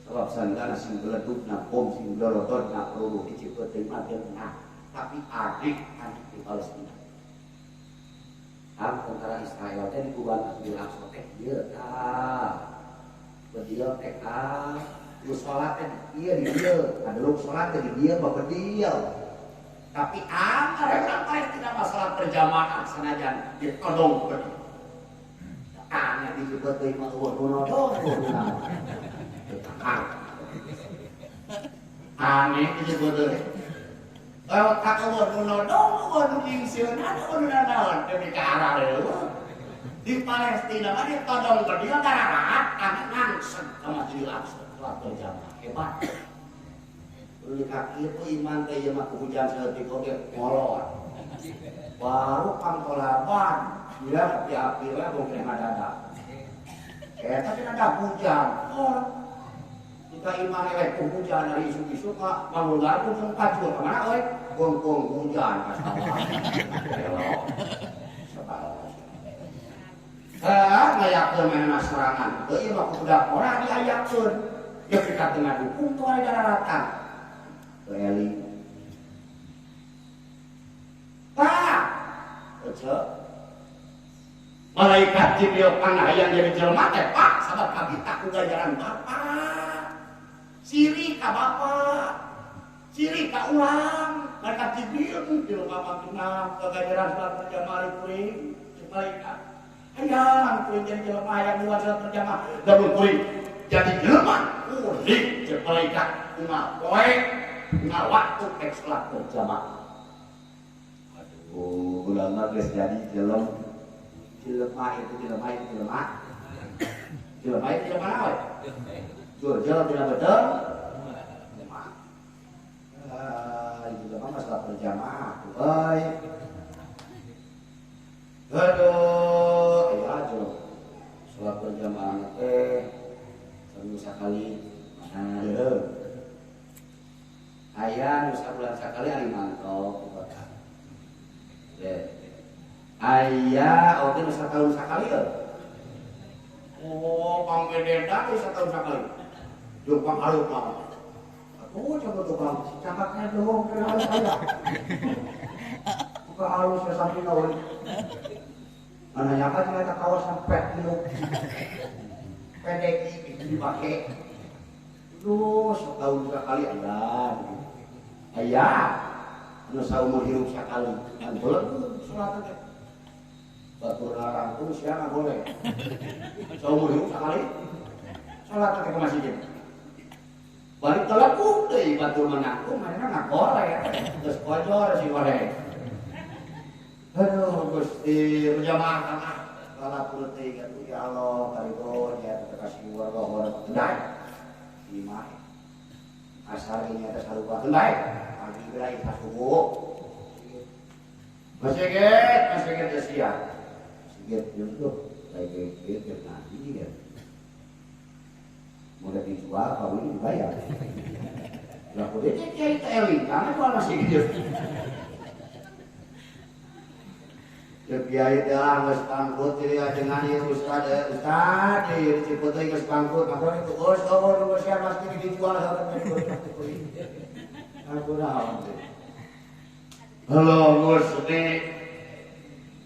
Sebab sandana sing beledugna bom sing blorotodna peluru di Cipeuting mah tergenah. Tapi aneh aneh di Palestina. Am tentara Israel teh dikuban Masjidil Aqsa teh ieu tah. Bedil teh ah. Lu sholat teh iya di dieu, adeluk sholat teh di dieu mah bedil. Tapi amar urang Palestina mah salat berjamaah sanajan ditodong bedil. Aneh di Cipeuting mah eueuh nu nodong aneh di Cipeuting. Kalau tak eueuh nu nodong, eueuh nu nyingsieunan, eueuh nu nanaon demi ka arah leuweung. Di Palestina mah ditodong bedil darah aneh ngangseg ka Masjidil Aqsa. Salat berjamaah hebat. Beli kaki itu iman teh ieu mah hujan saeutik oge molor. Baru pangkolaban, dia api-api we bongkeh ngadadak. Eta cenah ada hujan. Oh. Kita iman we ku hujan dari isuk-isuk mah mangulgar ku pacul ka mana euy? Bongkong hujan ka sawah. Elok. Sabar. Ah, ngayakeun manehna sorangan. Teu ieu mah ku budak ora diayakeun. Ya kita tengah dukung tuh ada daratan. Eli. Pak, ece. Malaikat Jibril panahayang jadi jelema teh, Pak, sabab kabita ku ganjaran Bapak. Siri ka Bapak. Siri ka urang. Malaikat Jibril jelema mah kena ganjaran salat berjamaah kuring, malaikat. Hayang kuring jadi jelema hayang luar salat berjamaah. Lamun kuring jadi jelema kuring jeung malaikat unggal poe unggal waktu rek salat berjamaah. Aduh, ulama geus jadi jelema. Jelema itu jelema itu jelema. Jelema itu jelema naon? Jujur tidak betul. Jelema. Ah, jelema mah salat berjamaah. Euy. Aduh, ya jelema. Salat berjamaah teh seminggu sakali. Mana deui? Aya nu sabulan sakali ari mantau di kota. Aya oge nu satahun sakali euy. Oh, pangbededa nu satahun sakali. Jeung panghaluk mah. Atuh coba tukang si cakaknya doang keur halus aya. Buka halus ya sampina euy. Mana nyaka cenah eta kawasan pet nu. Pendek itu dipake. Duh, setahun sekali aya. Aya. Anu saumur hirup sakali. Kan boleh salat teh. Batur rangkung sia nggak boleh. Saumur hirup sakali. Salat teh ke masjid. Balik telekuk deui batur menangkung manehna ngagoleh. Geus kojor si goreng. Aduh Gusti berjamaah ah. Salat teuing atuh ya Allah karidho nya terkasih warga baik. Lima. Asar ini atas sarua baik. Pagi gerai subuh. Masjid geus siap. Masjid jeung tuh baik baik keur ngaji ya. Mau dijual kawin dibayar. Lah kudu teh kiai teh eling kana jual masjid. Ceuk kiai teh geus pangkrut ieu ajengan ieu ustad ustad ieu di Ciputeuy geus pangkrut maka itu geus eueuh nu geus pasti dijual saeutik. Aku naon teh. Halo Gusti.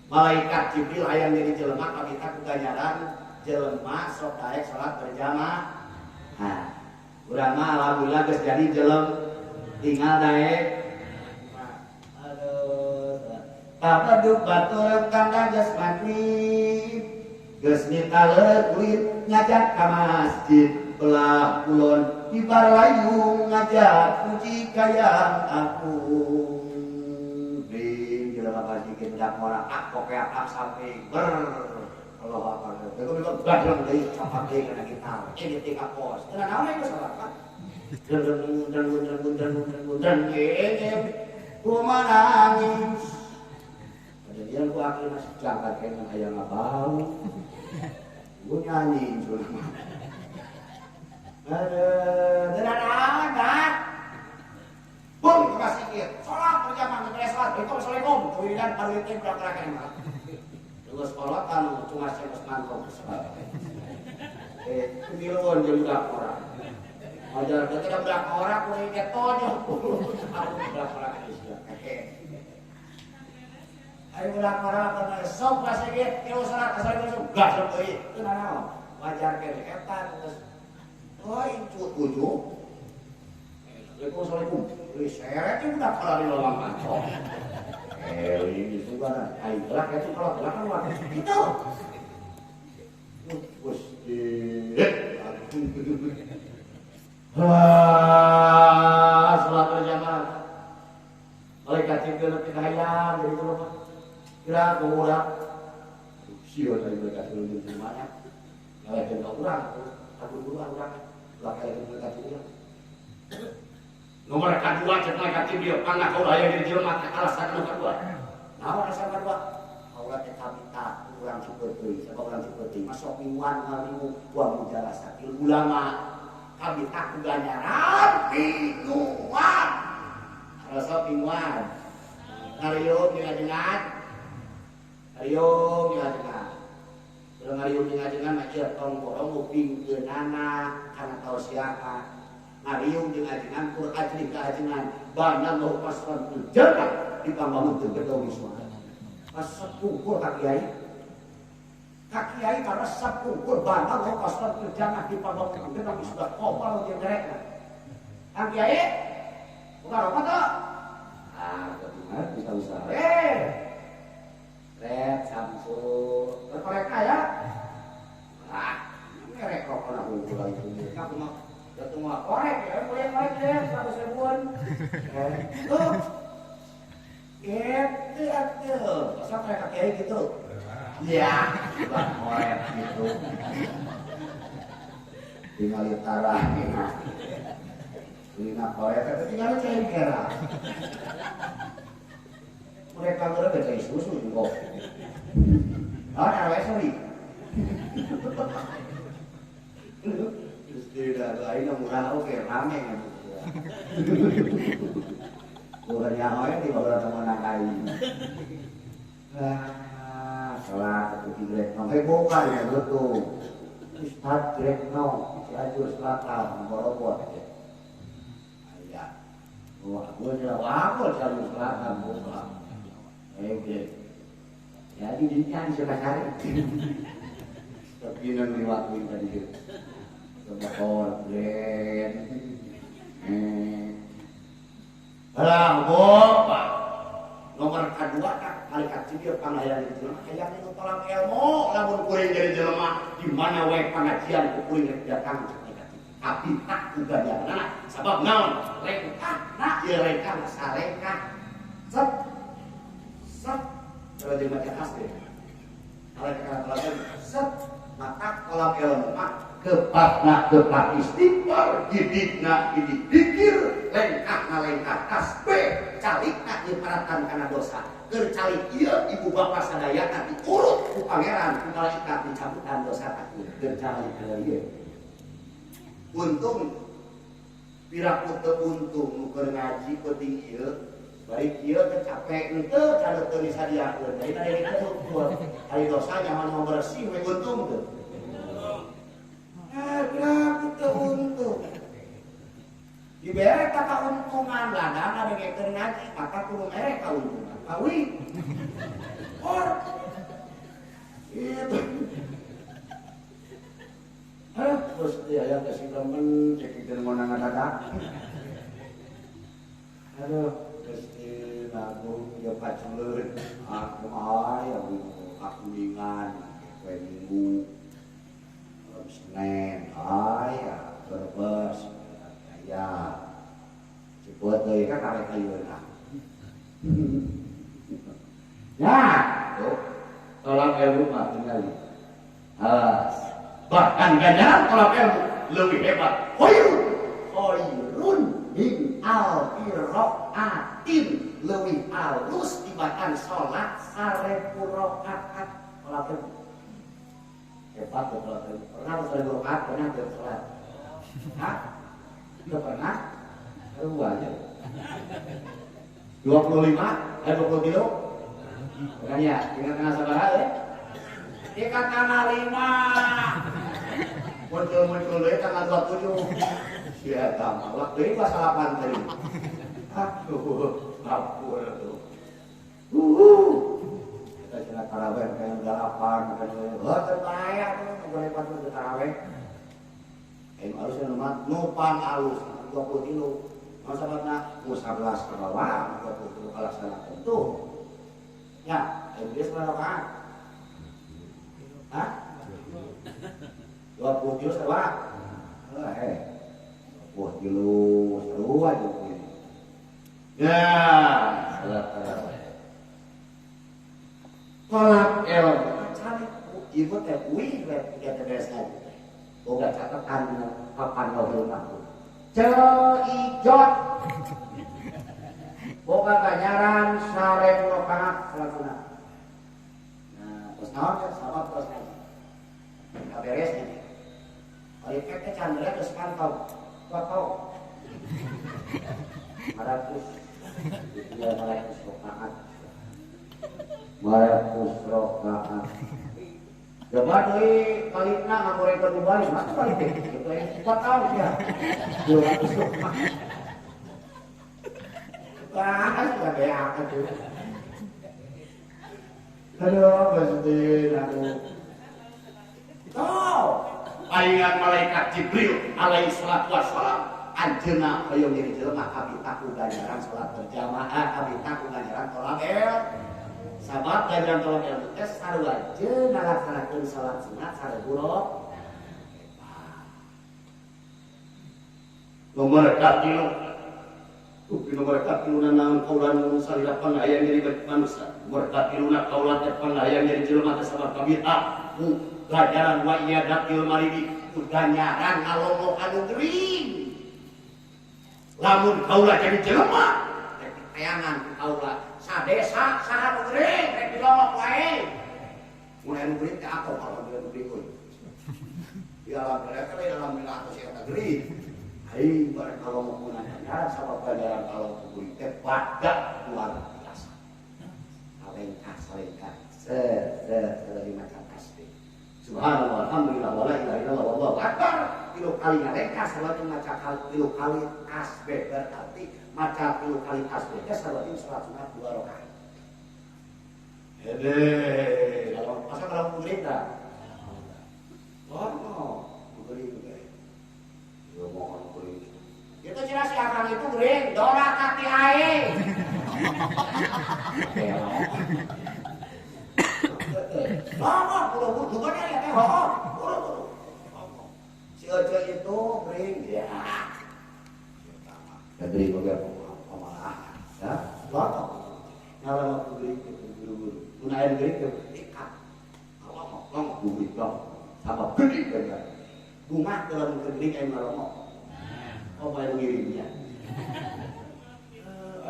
Malaikat Jibril hayang jadi jelema kabita ku ganjaran jelema sok daek salat berjamaah. Nah, urang mah alhamdulillah geus jadi jelem tinggal daek. Aduh. Papeduk batur tangga geus maghrib. Geus nyitaleut kulit ngajak ka masjid belah kulon kibar layung ngajak puji kayang aku. Bing jelema masjid budak ora ak kokeak ak samping ber Allah akbar. Bego badreng deui capak deui kana gitar. Ini teh ka pos. Teu naon ieu salat. Dreng dreng dreng dreng dreng dreng kumaha nangis. Kejadian ku akhir masih jangkat kena aya ngabau. Gua nyanyi insyaallah. Aduh, teu naon dah. Bung ke masjid, salat berjamaah beres salat, Assalamualaikum, wiridan paruit teh budak rakyat mah. Geus kolot anu cuma geus mantong sebab. Miluan jeung budak ora. Ajar teh budak ora kuring teh tonyoh. Aku budak ora Indonesia. Ayo budak ora kana sok masjid, tilu salat assalamualaikum, gas deui. Teu nanaon. Wajar keneh eta geus. Oh, incut ujug. Assalamualaikum. Wih, seret itu udah kalau di lowong mantong. Ini juga kan. Ayo lah, itu kalau lah kan waktu itu. Gusti. Wah, salat berjamaah. Malaikat Jibril nepi ka hayang jadi jelema. Kira urang. Sieun ari malaikat Jibril jelema nya. Ngalekeun ka urang, aku duluan urang. Ulah kalekeun malaikat Jibril. Nomor kedua cek malaikat Jibril pangna kaula hayang jadi jelema teh alasan nu kadua. Naon alasan kadua? Kaula teh kabita urang Cipeuteui, sabab urang Cipeuteui masuk mingguan ngalinu wa mujalasatil ulama. Kabita ku ganjaran mingguan. Rasa mingguan. Ngariung jeung ajengan. Ngariung jeung ajengan. Urang ngariung jeung ajengan mah ieu tong borong ngupingkeunana kana tausiahna. Ngariung jeung ajengan kur ajri ka ajengan bana mau pasran jannah dipambangun teu gedong wisma. Pas sepungkur ka kiai. Ka kiai karena sepungkur bana mau pasran jannah dipambangun gedong wisma kopal jeung derekna. Kang kiai buka rokok teu? Ah, ketinggalan bisa usaha. Red Samsung. Korek aya? Ah, merek rokok na unggul lagi. Aku mah jatuh mah korek ya, boleh korek deh, 100 ribuan. Tuh, gitu atuh. Masa mereka kiai gitu? Iya, bukan korek gitu. Tinggal tarah. Tinggal korek, tapi tinggal cengker. Mereka ngerti cai susu juga. Ah, RW sorry. Tidak, aing murah oke rame kan. Bukan nyaho di bawah teman kai. Ah, salah satu grek no. Bukan ya betul. Ustaz grek no, Cianjur Selatan, Borobot. Aya. Wah, gua jelas aku Cianjur Selatan bukan. Oke. Jadi dinya di Sukasari. Tapi nang liwat tadi gitu. Motor, brand, alah, bapak. Nomor kedua kan, malaikat Jibril panglayang jadi jelema, hayang itu tolak ilmu, lamun kuring jadi jelema, di mana wae pengajian ku kuring rek datang cek malaikat Jibril. Tapi tak uga diatanana, sabab naon? Lengkah, na ieu lengkah salengkah. Set, set, kalau jeung maca asli. Malaikat set, maka tolak ilmu mah kepakna kepak istighfar, gidikna gidik dikir, lengkahna lengkah tasbih, calikna nyeparatan kana dosa. Keur calik ieu ibu bapa sadayana diurut ku pangeran ku malaikat dicabutan dosa takut. Keur calik ieu. Untung piraku teu untung nu keur ngaji penting ieu Bari kieu teh capek henteu can teu disadiakeun. Jadi tadi kitu ukur. Ari dosa nyaman mau bersih we untung teu. Ah, teu untung. Dibere ka kauntungan ladang ngadengekeun ngaji maka kudu mere kauntungan. Kawin. Or. Itu. Hah, terus dia yang kasih temen cekikeun ngona ngadadak. Aduh, Gusti Agung ya paculeun. Aku aya kakuningan poe Minggu. Malam Senin aya Brebes aya. Cepet deui ka karek ayeuna. Ya, tuh. Tolak ilmu mah tinggali. Alas. Bahkan ganjaran tolak ilmu lebih hebat. Khairun khairun min al-qiraatin leuwih alus tibatan salat 1000 rakaat. Tolak ilmu. Hebat tuh tolak ilmu. Pernah 1000 rakaat pernah teu salat? Hah? Teu pernah? Aduh aja. 25 23. Pernah ya? Ingat tengah sabaraha ya? Ikat tanggal 5. Muncul-muncul deui tanggal 27. Si eta mah lak deui pasalapan tadi. Aduh, ampun atuh. Kita cenah tarawih kayak 8 kan. Heuh teu bae atuh nu gorepan teu tarawih. Aing alus nu mah nupan alus 23. Masa sababna mu 11 ke bawah 23 kalaksanakeun tuh. Ya, aing geus rakaat. Hah? 20 kilo sabaraha? Heh. 20 kilo sarua 20. Ya, salat tarawih. Tolak ilmu cari ibu teh uih we teh beres ngaji. Boga catatan dina papan lauhul mahfuz. Ceijot. Boga ganjaran 1000 rakaat salat sunat. Nah, terus naon teh sabab terus ngaji. Enggak beres ngaji. Ari teh candra terus pantau. Potong. 500 rakaat. 500 rakaat. Coba deui kalitna ngagorengkeun nu balik, mah balik teh. Kitu aya 4 tahun ya. 200 rakaat. Wah, sudah beak atuh. Aduh, Gusti aduh. Oh, palingan malaikat Jibril alaihi salatu wassalam anjeunna hoyong jadi jelema kabita ku ganjaran salat berjamaah, kabita ku ganjaran tolak ilmu. Sabab ganjaran tolak ilmu teh sarua jeung ngalaksanakeun salat sunat 1000 rakaat. Nomor 3. Nomor 3 naon kaulan nu salira pangayang jadi manusia. Nomor 3 kaulan teh pangayang jadi jelema teh sabab kabita ku ganjaran wa iyadatil maridi ku ganjaran ngalongok anu gering. Lamun kaula jadi jelema rek ditayangan ku kaula sadesa saha nu gering rek dilongok wae. Mun anu gering teh aku alhamdulillah nu gering euy. Di alhamdulillah teh alhamdulillah atuh si eta gering. Aing bareng kalongok mun ganjaran sabab ganjaran kalongok gering teh badak luar biasa. Salengkah salengkah se se se maca tasbih. Subhanallah, alhamdulillah, wala ilaha illallah, wallahu akbar. Tilu kali ngalengkah salat maca tilu kali tasbih berarti maca tilu kali tasbih teh salat salat sunat 2 rakaat. Hede, kalau masa kalau murid dah. Oh, gering teh. Yo mohon gering. Itu cina si akang itu gering, dora kaki aing. Lama, buru-buru juga ya teh, buru-buru. Si Ojo itu gering ya. Gering oge pamalah, ya. Lama. Ngalama gering itu buru-buru. Mun aya gering teh ikat. Lama, lama gering dong. Sama gede kan. Bunga dalam gering aya ngalama. Oh, bae ngiringnya.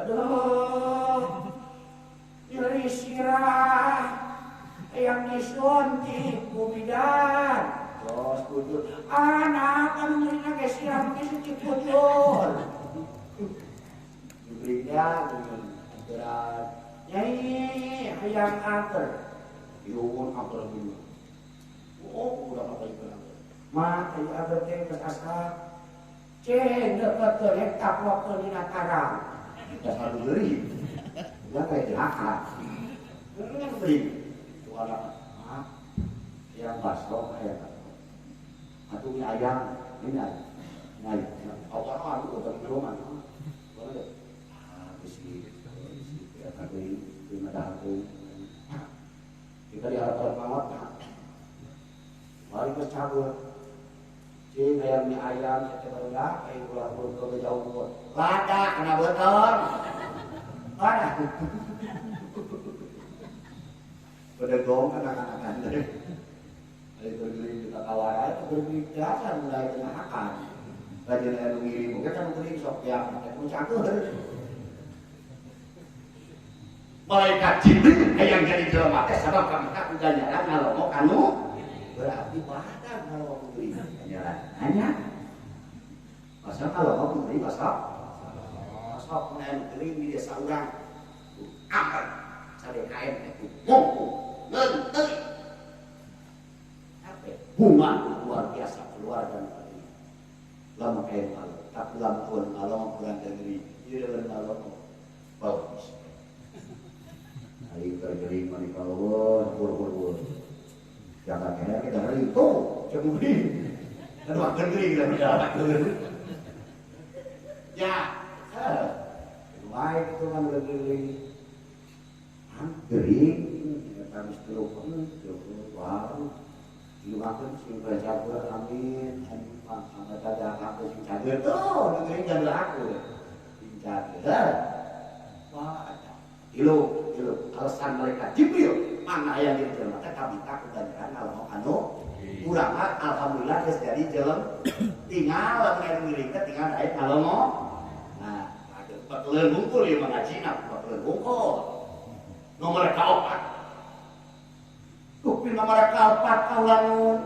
Aduh. Nyeri sirah. Yang disuntik ku bidan. Terus kujur. Anak anu nyerina ge sirah disuntik kujur. Diberinya Ageran. Nyai hayang ager. Diuwun ager dulu. Oh, udah apa itu ager. Ma, ayo ager teh geus asa. Ceng deukeutkeun rek taplokeun dina karang. Dasar geuring. Udah kayak jelaka. Kan geuring. Tuh anak, ah, yang basok kayak atau mie ayam, ini ayam. Nah, awal aku udah di rumah. Boleh. Ah, bisi, bisi, ya tapi lima dahulu. Kita diharapkan banget. Mari kita cabut. Cing ayam mie ayam, saya baru lah, kayak ulah ulah ke jauh buat. Lada kena beton. Lada. Berdegong anak-anak anda. Dari berdiri kita kawaran, berdiri dasar mulai kena akan. Rajin anu ngirim, mungkin kan ngirim sok ya, aku cakur. Malaikat Jibril yang jadi jelema teh sabab kami tak ganjaran ngalomok anu berarti badan ngalomok geuring ganjaran. Hanya pasal ngalomok geuring pasal sok mun anu geuring di desa urang. Aman sa-DKM teh mongko ngeunteui. Capek bunga luar biasa keluar dan lama kayak malu, tapi lama pun malu kurang dari dia malu bagus. Hari tergeri mani kalau bur. Jangan kira kita hari itu cemuri, dan makan geri kita tidak Ya, baik itu kan geri, geri, habis telepon, baru. Dilumakan sing berjaga amin, amin angkat ada aku sing cager tuh, dengerin jaga aku, sing cager. Wah, ilu, alasan mereka Jibril mana yang jadi jelema teh kabita ku ganjaran ngalomok anu urang alhamdulillah geus jadi jelem tinggal lamun anu ngiring teh tinggal daek ngalomok. Nah, bakeuleun hungkul ieu mah ngajina bakeuleun hungkul. Nomor kaopat. Kupin nomor kaopat kaula nun.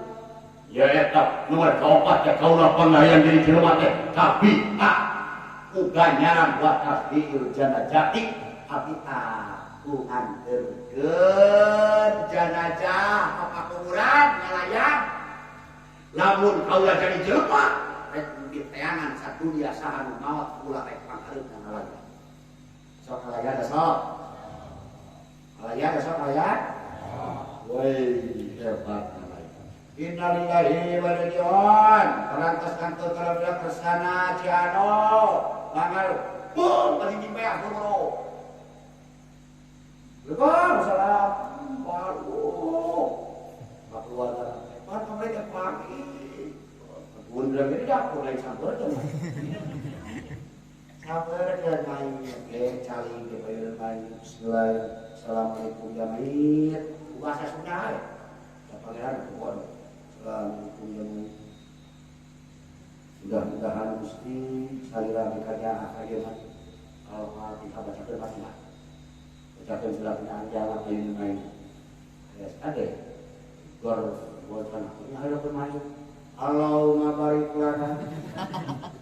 Ya eta nomor kaopat ya kaula pangayang jadi jelema teh kabita ku ganjaran wa tasbiul janajati abita ku nganterkeun janajah ka kuburan ngalayan. Lamun kaula jadi jelema rek diteangan sadunya saha nu maot kula rek panghareup ngalayan. Sok ngalayan sok. Ngalayan sok ngalayan. Woi, hebat malaikat. Innalillahi wa inna ilaihi raji'un. Parantos kantor kalabila kersana Ciano. Mangal bum bagi peah bro. Waalaikumsalam. Waduh. Pak keluarga. Pak mereka pagi. Pun bilang ini dapur lain sabar tuh. Sabar dan main ge cali ge bayar main. Bismillah. Assalamualaikum ya mayit. Bahasa Sunda ya. Pangeran pokoknya. Assalamualaikum ya mayit. Mudah-mudahan Gusti salira bekerja ayeuna. Kalau kita bacakeun Fatihah. Bacakeun surat Al-Anjal ayeuna main. Ya ade. Gor bocan nya hayang bermain. Allahumma barik lana.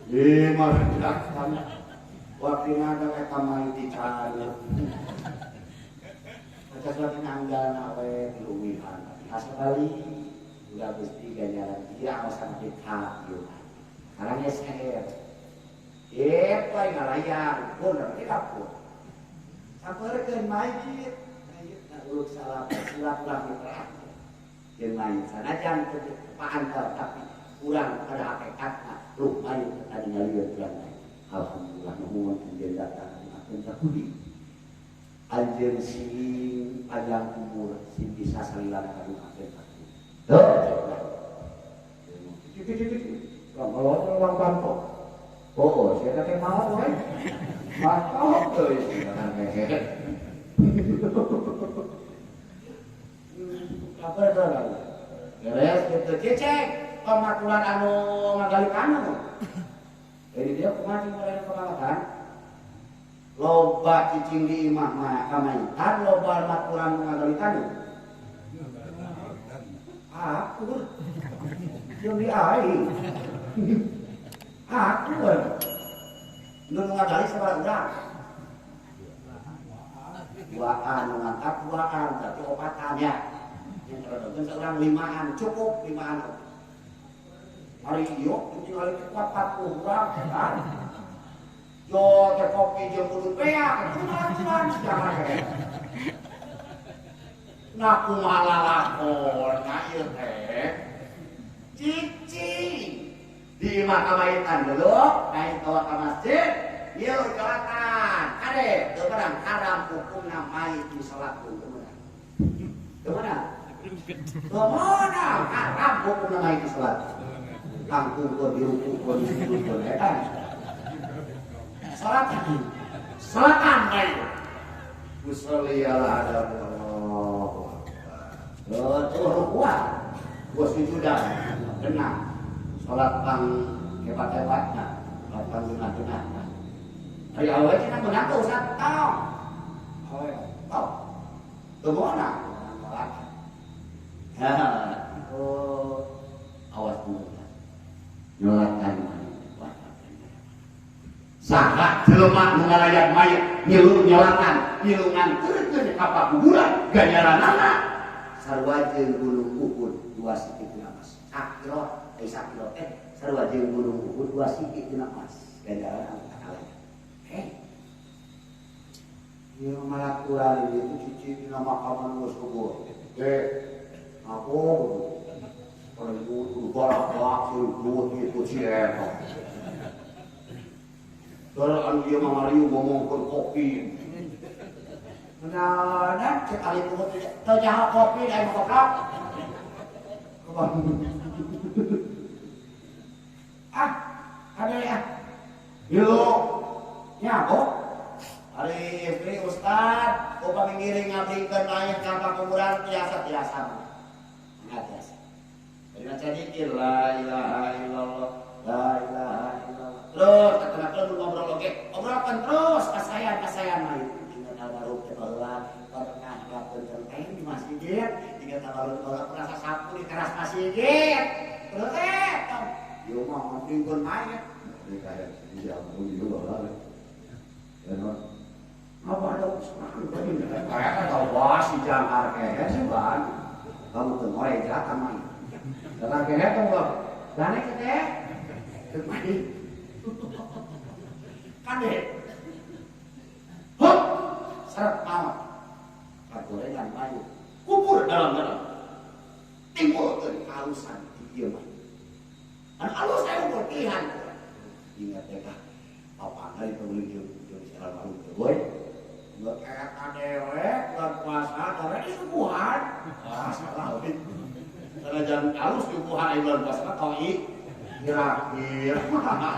Lima razaqtana. Wa qina adzaban nar dicari. Baca surat Al-Anjal we diuwihan. Asal udah Gusti ganjaran dia awasan kita ieu. Karang SR. Eta ngalayang pun kita pun. Sampeurkeun mayit, mayit na uruk salam silaturahmi terakhir. Jeung mayit sanajan teu paantar tapi urang pada hakikatna ruh mayit tadi ngalieun urang. Alhamdulillah nuhun anjeun datang akeun ka budi. Anjeun sing panjang umur sing bisa salilana ka akeun ka. Tuh. Kalau orang bantu, oh saya teh mau we, mantap euy. Kabar berapa? Beres gitu cecek, pamaturan anu ngagali kanu. Jadi dia kumaha mulai pamaturan? Loba cicing di imah mah kamaitan, loba maturan ngagali kanu. Aku jeung di aing. Aku nu ngagali sabaraha urang. Duaan nu ngangkat duaan berarti opatan ya. Yang terodokeun seorang limaan cukup limaan. Hari ieu tinggal 40 urang kan. Jo teh kopi jeung udut beak kumaha jangan kayak. Nah kumaha lalakon na ieu teh. Cicing di imah kamaitan dulu naik bawa ke masjid ieu jolatan kade teu menang haram hukumna mayit di salat teu meunang. Teu meunang. Teu meunang haram hukumna mayit di salat. Kangkung dirukukeun disujudkeun eta. Salat salatan bae. Usolli ala Allahu akbar. Tuh rukuan. Gua sujudan. Tenang. Salat pang hebat-hebatna, salat pang genah-genahna. Ari awewe cenah meunang teu usah tong. Awewe tong. Teu meunang salat. Oh, awas dulu. Nyolatan saha jelema nu ngalayat mayit ngilu nyolatan ngilu nganterkeun ka pakuburan ganjaranana sarua jeung gunung Uhud dua siki tina emas sakilo eh sakilo teh sarua jeung gunung Uhud dua siki tina emas ganjaran anu kalayat ieu malaturan ieu cici dina makaman geus kubur teh aku perlu barak sujud itu cieta. Darah anu ieu mah mariu ngomongkeun kopi. Nah, cek ali pungut teu nyaho kopi da goblok. Ah, kade ah. Ieu nyaho. Ari istri ustad, upami ngiring ngabdikeun mayit ka pakuburan tiasa-tiasa. Nah, tiasa. Jadi maca zikir la ilaha illallah, la ilaha illallah. Terus kata-kata lu ngobrol oge, obrolkeun terus kasayan-kasayan mah ingat almarhum teh baheula pernah ngelakukeun genteng di masjid, ingat almarhum baheula pernah sasapu di teras masjid. Terus tong ieu mah ngabdikeun mayit. Ini kayak si almarhum ieu baheula. Ya apa ada usaha kayak tahu si jangkar kehe sih ban. Kamu teu ngoreja ka mah. Jangkar kehe tong bang. Dane teh. Teu kade. Hup, seret maot. Kagorengan mayit. Kubur dalam-dalam. Timbulkeun kalusan di ieu mah. Anu alus aya ukur pilihan. Ingat teh kah. Apana dipeuleun jeung si almarhum teh boy. Buat kayak kadewe, bulan puasa, dore disuguhan. Ah, salah we. Sanajan alus disuguhan aya bulan puasa mah toi kira-kira.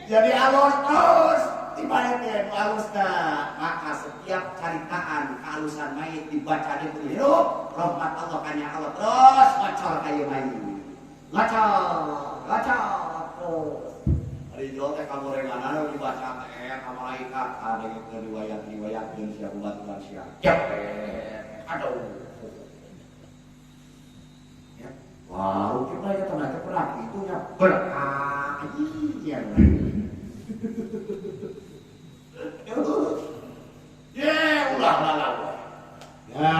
Jadi alus terus dibalik alusna. Maka setiap caritaan kealusan mayit dibaca di hirup, rahmat Allah kanya Allah terus ngocor ka ieu mayit. Ngocor, ngocor terus. Ari jual teh kagorenganana dibaca teh ka malaikat kadengekeun riwayat-riwayat jeung sia kubaturan sia. Aduh. Ya, wah, kita kita pernah pernah itu nya berkah. Iya. Ye, ulah lalah. Ya,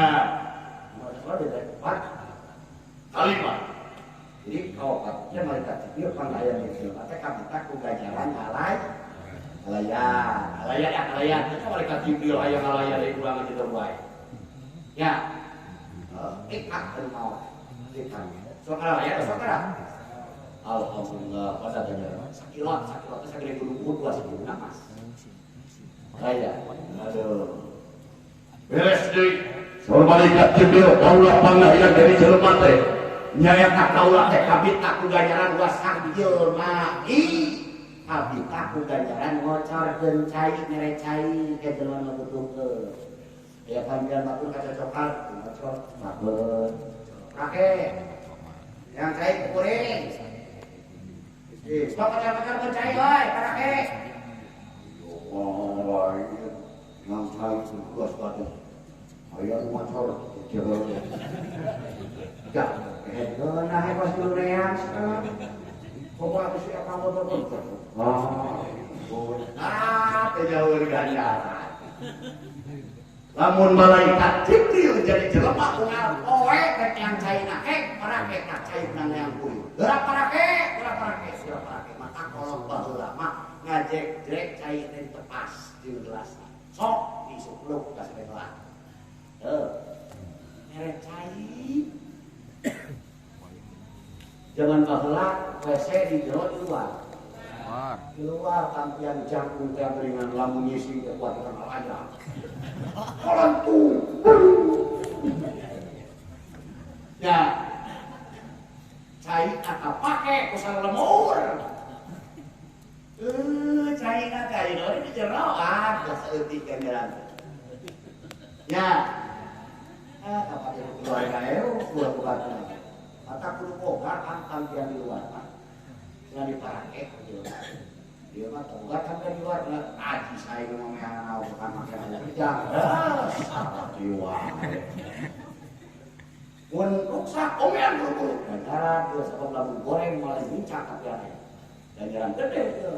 nomor dua empat, kalimat. Jadi kaopatnya malaikat Jibril panglayan di jelema teh kabita ku ganjaran alay alayan, alayan ya alayan. Itu malaikat Jibril hayang alayan deui urang kitu wae. Ya. Ikat maut. Ikat. Sok alayan sok kana. Alhamdulillah pada ganjaran sakilot, sakilot teh sagede gunung Uhud dua sakilona mas. Raya. Aduh. Beres deui. Saur malaikat Jibril kaula panglayan dari jelema teh. Nyaeta kaula teh kabita ku ganjaran wasah jelema. Ih, kabita ku ganjaran ngocorkeun cai mere cai ka jelema nu butuhkeun. Aya panggilan batur kacocokan ngocor babet. Rake. Yang cai kuring. Stop pacar-pacar cai euy, karake. Oh, yang cai geus batur. Aya nu ngocor jelema. Ya, nah pas durean kok aku sih apa motor. Ah, teu nyaur ganjaran. Lamun malaikat Jibril jadi jelema unggal poe rek yang caina hek parake ka caina yang kuring. Geura parake, geura parake, geura parake. Mata kolot baheula mah ngajek-jek cai teh tepas jeung gelasna. Sok disupluk ka sabelah. Heuh. Mere cai. Zaman baheula WC di jero di luar. Di luar tampian jangkung teh ringan lamun ngising teh kuat kana layar. Kolentu. Ya. Cai ata pake ku lemur. Cai na cai di jero ah geus saeutik ganjaran. Ya. Ah kapan keluar kae keluar bukan. Mata kudu boga kan tampian di luar mah. Cenah diparake ku jelema. Dia mah boga tampian di luar aji sae nu meangan bukan make kerja. Salah jiwa. Mun ruksak omean buru-buru. Ganjaran teu sabab lamun goreng moal lincah tampian. Ganjaran gede teu.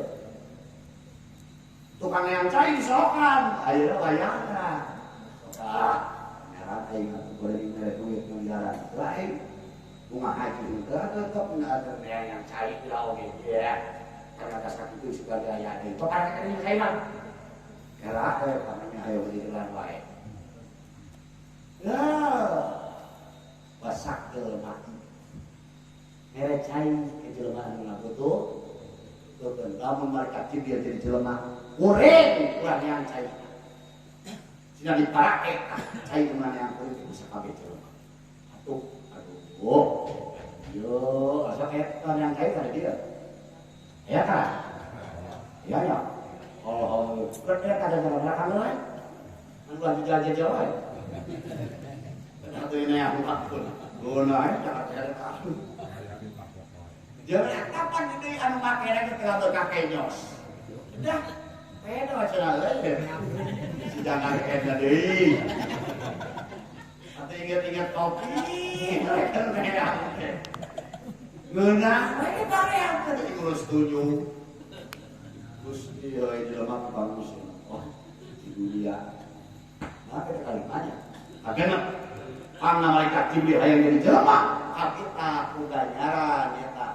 Tukang yang cai disolokan, ayeuna wayahna. Sok ngaran aing goreng mere duit ganjaran. Lain bunga haji henteu tetep ada yang cai bila oge ya. Karena atas kaki itu sebagai aya deui. Paparake ka cai mah. Kela pamanya hayo di jalan wae. Ya. Basak jelema. Mere cai ke jelema anu ngabutuh. Tuh lamun malaikat Jibril jadi jelema kuring urang yang cai. Sina diparake cai kumaha yang kuring bisa kabeh jelema. Atuh aduh. Yo, asa eta yang cai tadi dia. Ya kan? Ya ya. Oh, kan ada jalan belakang lain. Anu lagi jalan-jalan wae. Atuh ini yang aku. Guna eta eta. Jangan kapan deui anu make lagi teu berkah kenyos. Udah, pedo cenah euy. Si jangan eta deui. Atuh inget-inget kopi, ngeunah we bareang teh ngurus tunjuk. Gusti euy jelema bagus. Oh, di dunia. Nah, kita kalimahnya. Ageuna pangna malaikat Jibril hayang jadi jelema, kapita ku ganjaran eta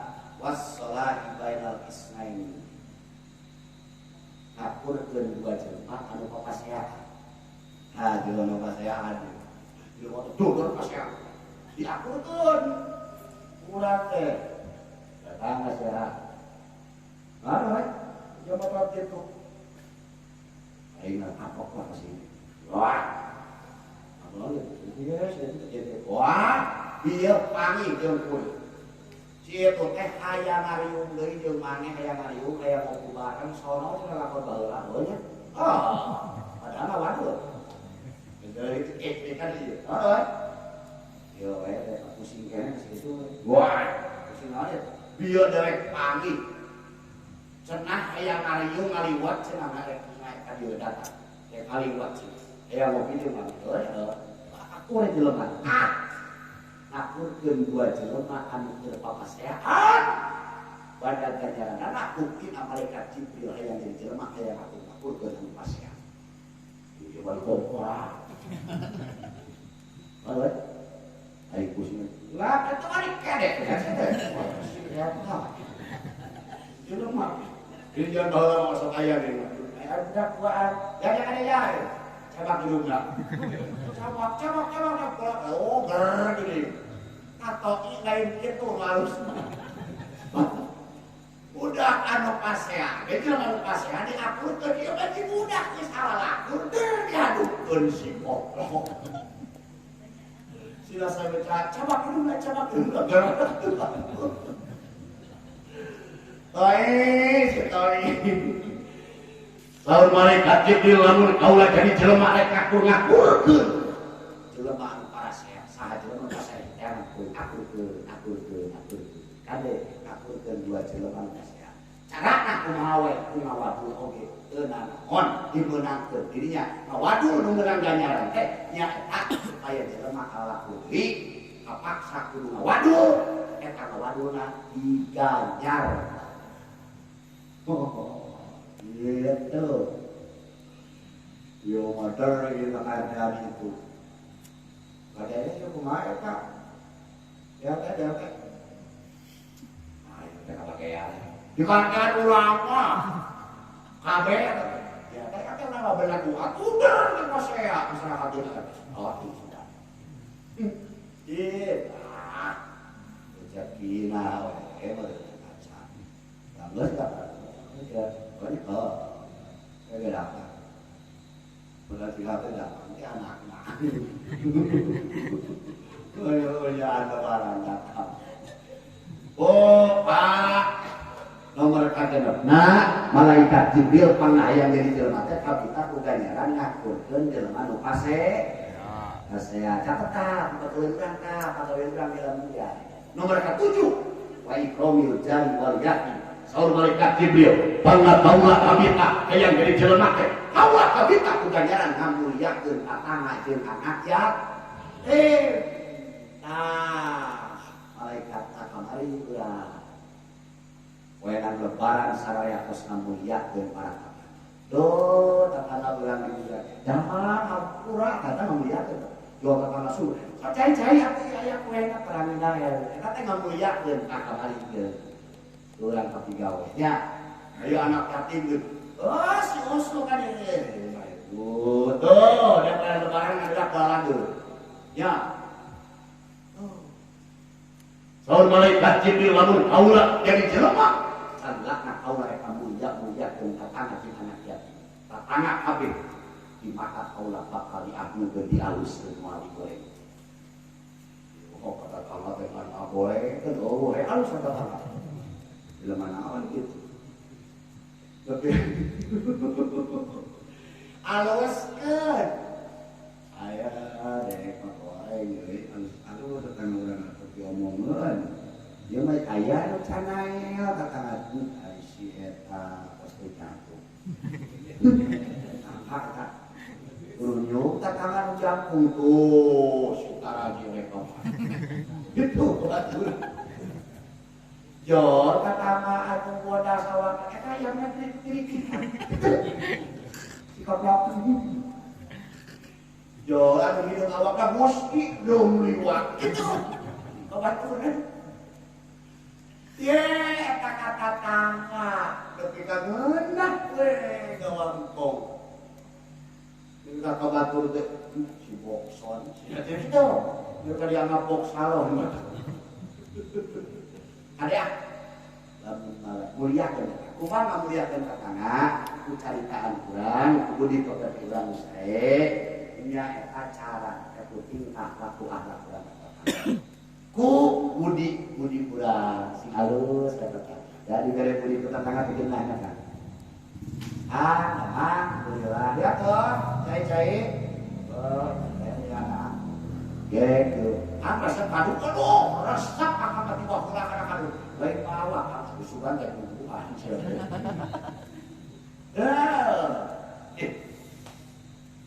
wassalahi bainal isnaini. Ngakurkeun dua jelema anu papaseaan. Ha, jelema anu papaseaan. Jelema teh dudur papaseaan. Diakurkeun. Urang teh datang ka sehat. Nah, we jelema teh kitu. Aing kapok lah ka sini. Wah. Apalagi ieu wah, ieu panggih jeung kuring. Si itu teh hayang ngariung deui jeung maneh hayang ngariung hayang ngopi bareng sono cenah lakon baheula heuh nya. Ah, padahal mah waduh. Dari itu kan ieu. Heeh. Ieu we teh pusing keneh ka situ. Wah, pusing naon eta? Bieu derek panggih. Cenah hayang ngariung ngaliwat cenah rek ka dieu datang. Rek ngaliwat cenah. Hayang ngopi jeung maneh heuh. Aku rek jelema. Ah. Ngakurkeun dua jelema anu keur papaseaan pada ganjaranana buktina malaikat Jibril hayang jadi jelema hayang ngakurkeun anu pasean. Ieu balik kompora. Bae. Ai pusing. Lah eta balik kede. Jelema. Di jalan baheula masuk aya deui. Aya budak duaan. Ya jangan ya. Cabak hidungna. Cabak, cabak, cabak, cabak. Oh, ger gini. Atau lain kitu halus. Budak anu pasean, ge jelema anu pasean diakurkeun ieu mah si budak geus salah lakur teu dihadukeun si koplok. Sila sampe cabak hidungna, cabak hidungna ger. Toi, si toi. Lamun malaikat Jibril lamun kaula jadi jelema rek ngakur-ngakurkeun. Jelema anu parasean, saha jelema pasean teh akurkeun, akurkeun, akurkeun. Kade ngakurkeun dua jelema anu pasean. Carana kumaha we ku ngawadul oge teu nanaon dimeunangkeun dirinya. Ngawadul nu meunang ganjaran teh nyaeta supaya jelema kalaku deui kapaksa kudu ngawadul eta ngawadulna diganjar. Oh. Gitu. Yo motor ieu ka itu. Kadang yo kumaha eta? Ya teh ya teh. Ayo teh kabagean. Dikankan ulama. Kabeh ya teh kan ulama benar doa udah teh pasea masyarakat itu. Oh sudah. Ih, ah. Rezekina we meureun kaca. Geus ka. Ya, oh. Saya dapat. Berarti hati datang ke anaknya. Oh ya ada barang datang. Oh Pak, nomor kagenepna malaikat Jibril pangayang jadi jelema teh kabita ku ganjaran ngakurkeun jelema nu pase. Pasea catetan pagawean urang ka pagawean urang di dia. Nomor katujuh wa ikramil jari wal yatim. Saur malaikat Jibril pangataula kabita hayang jadi jelema teh. Kaula kabita ku ganjaran ngamulyakeun tatangga jeung anak yatim. Tah, malaikat kamari urang. Wenan lebaran saraya kos ngamulyakeun para tatangga. Duh, tatangga urang di dieu. Jangan hampura tatangga ngamulyakeun. Jual tatangga sur. Cai-cai atuh aya kuena terangina ya. Eta teh ngamulyakeun ka kamari ieu. Urang kapigawe nya. Ayo anak yatim geus. Oh, si Oslo kan ini. Tuh, dan lebaran adalah balade. Ya. Saur malaikat Jibril lamun kaula jadi jelema, sanggakna kaula rek mulia-muliakeun tatangga jeung anak yatim. Tatangga kabeh di mata kaula bakal diagungkeun dialuskeun moal digoreng. Oh, kata tetangga teh kan agorengkeun, oh, he alus tetangga. Jelema naon kitu. Tapi aluskeun. Aya dek mah goreng euy, alus alus tetangga urang atuh diomongeun. Ieu mah aya nu canael tetangga ari si eta kos teu jangkung. Tetangga eta runyuk tetangga nu jangkung tuh si taraji rek gitu atuh. Jor tetangga atuh bodas sawah eta yang ngeri-ngeri. Si koplok. Jor anu hideung awakna muski deung liwat kitu. Babaturan. Ye eta ka tatangga nepi ka ngeunah we gawangkong. Nepi ka batur teh si bokson. Sia teh kitu. Ieu ka dianggap boksalon. Ada lamun muliakeun kumaha ngamuliakeun tatangga ku caritaan urang ku budi pekerti urang sae nya eta cara ku tingkah laku akhlak urang ku budi budi urang sing halus eta teh jadi bere budi ku tatangga teh geunah kan ah alhamdulillah ya toh cai-cai oh ya gitu ah resep kadu aduh resep akan mati waktu kadang-kadang baik bawa kan susukan kayak bumbuan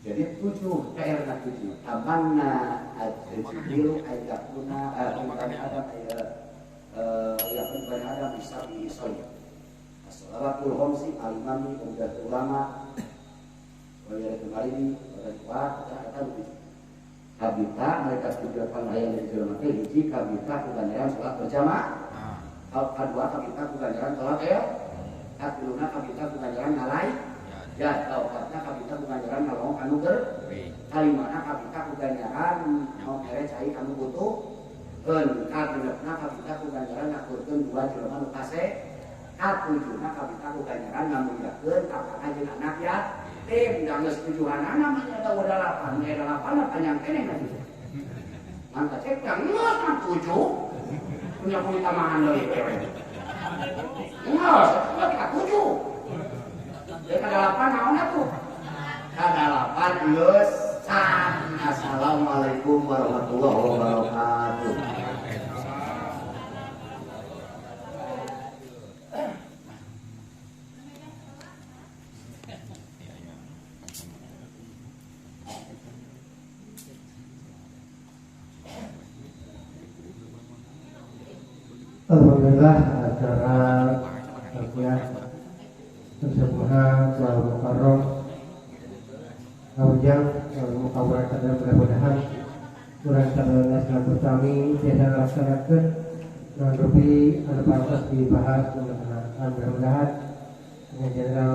jadi 7 PR na 7 tamanna Jibril ayakuna bani Adam ayakun bani Adam bisa diisoy as-salawatul khamsi al-imami umdah ulama wa ya kemarin orang tua kita lebih kabita mereka tujuh pangayang dari jelema teh hiji kabita ku ganjaran salat berjamaah kadua kabita ku ganjaran salat ya katiluna kabita ku ganjaran ngalai ya kaopatna kabita ku ganjaran ngalong anu ger kalimana kabita ku ganjaran mere cai anu butuh keun kagenepna kabita ku ganjaran ngakurkeun dua jelema nu kase katujuna kabita ku ganjaran ngamuliakeun kakak jeung anak yatim da geus tujuhanana mah nya da 8 nya 8 panjang keneh na tujuh. Mantap cek geus mah 7 punya kulit tambahan deui wewe. Geus mah ka 7. Deui ka 8 naon atuh? Ka 8 geus san. Assalamualaikum warahmatullahi wabarakatuh. Alhamdulillah acara tarbiyah tersebut wal mukarram Ngaujang muka urang sadaya, mudah-mudahan urang sadaya silaturahmi biasa ngalaksanakeun naon rupi anu pantas dibahas, mudah-mudahan dengan jenderal.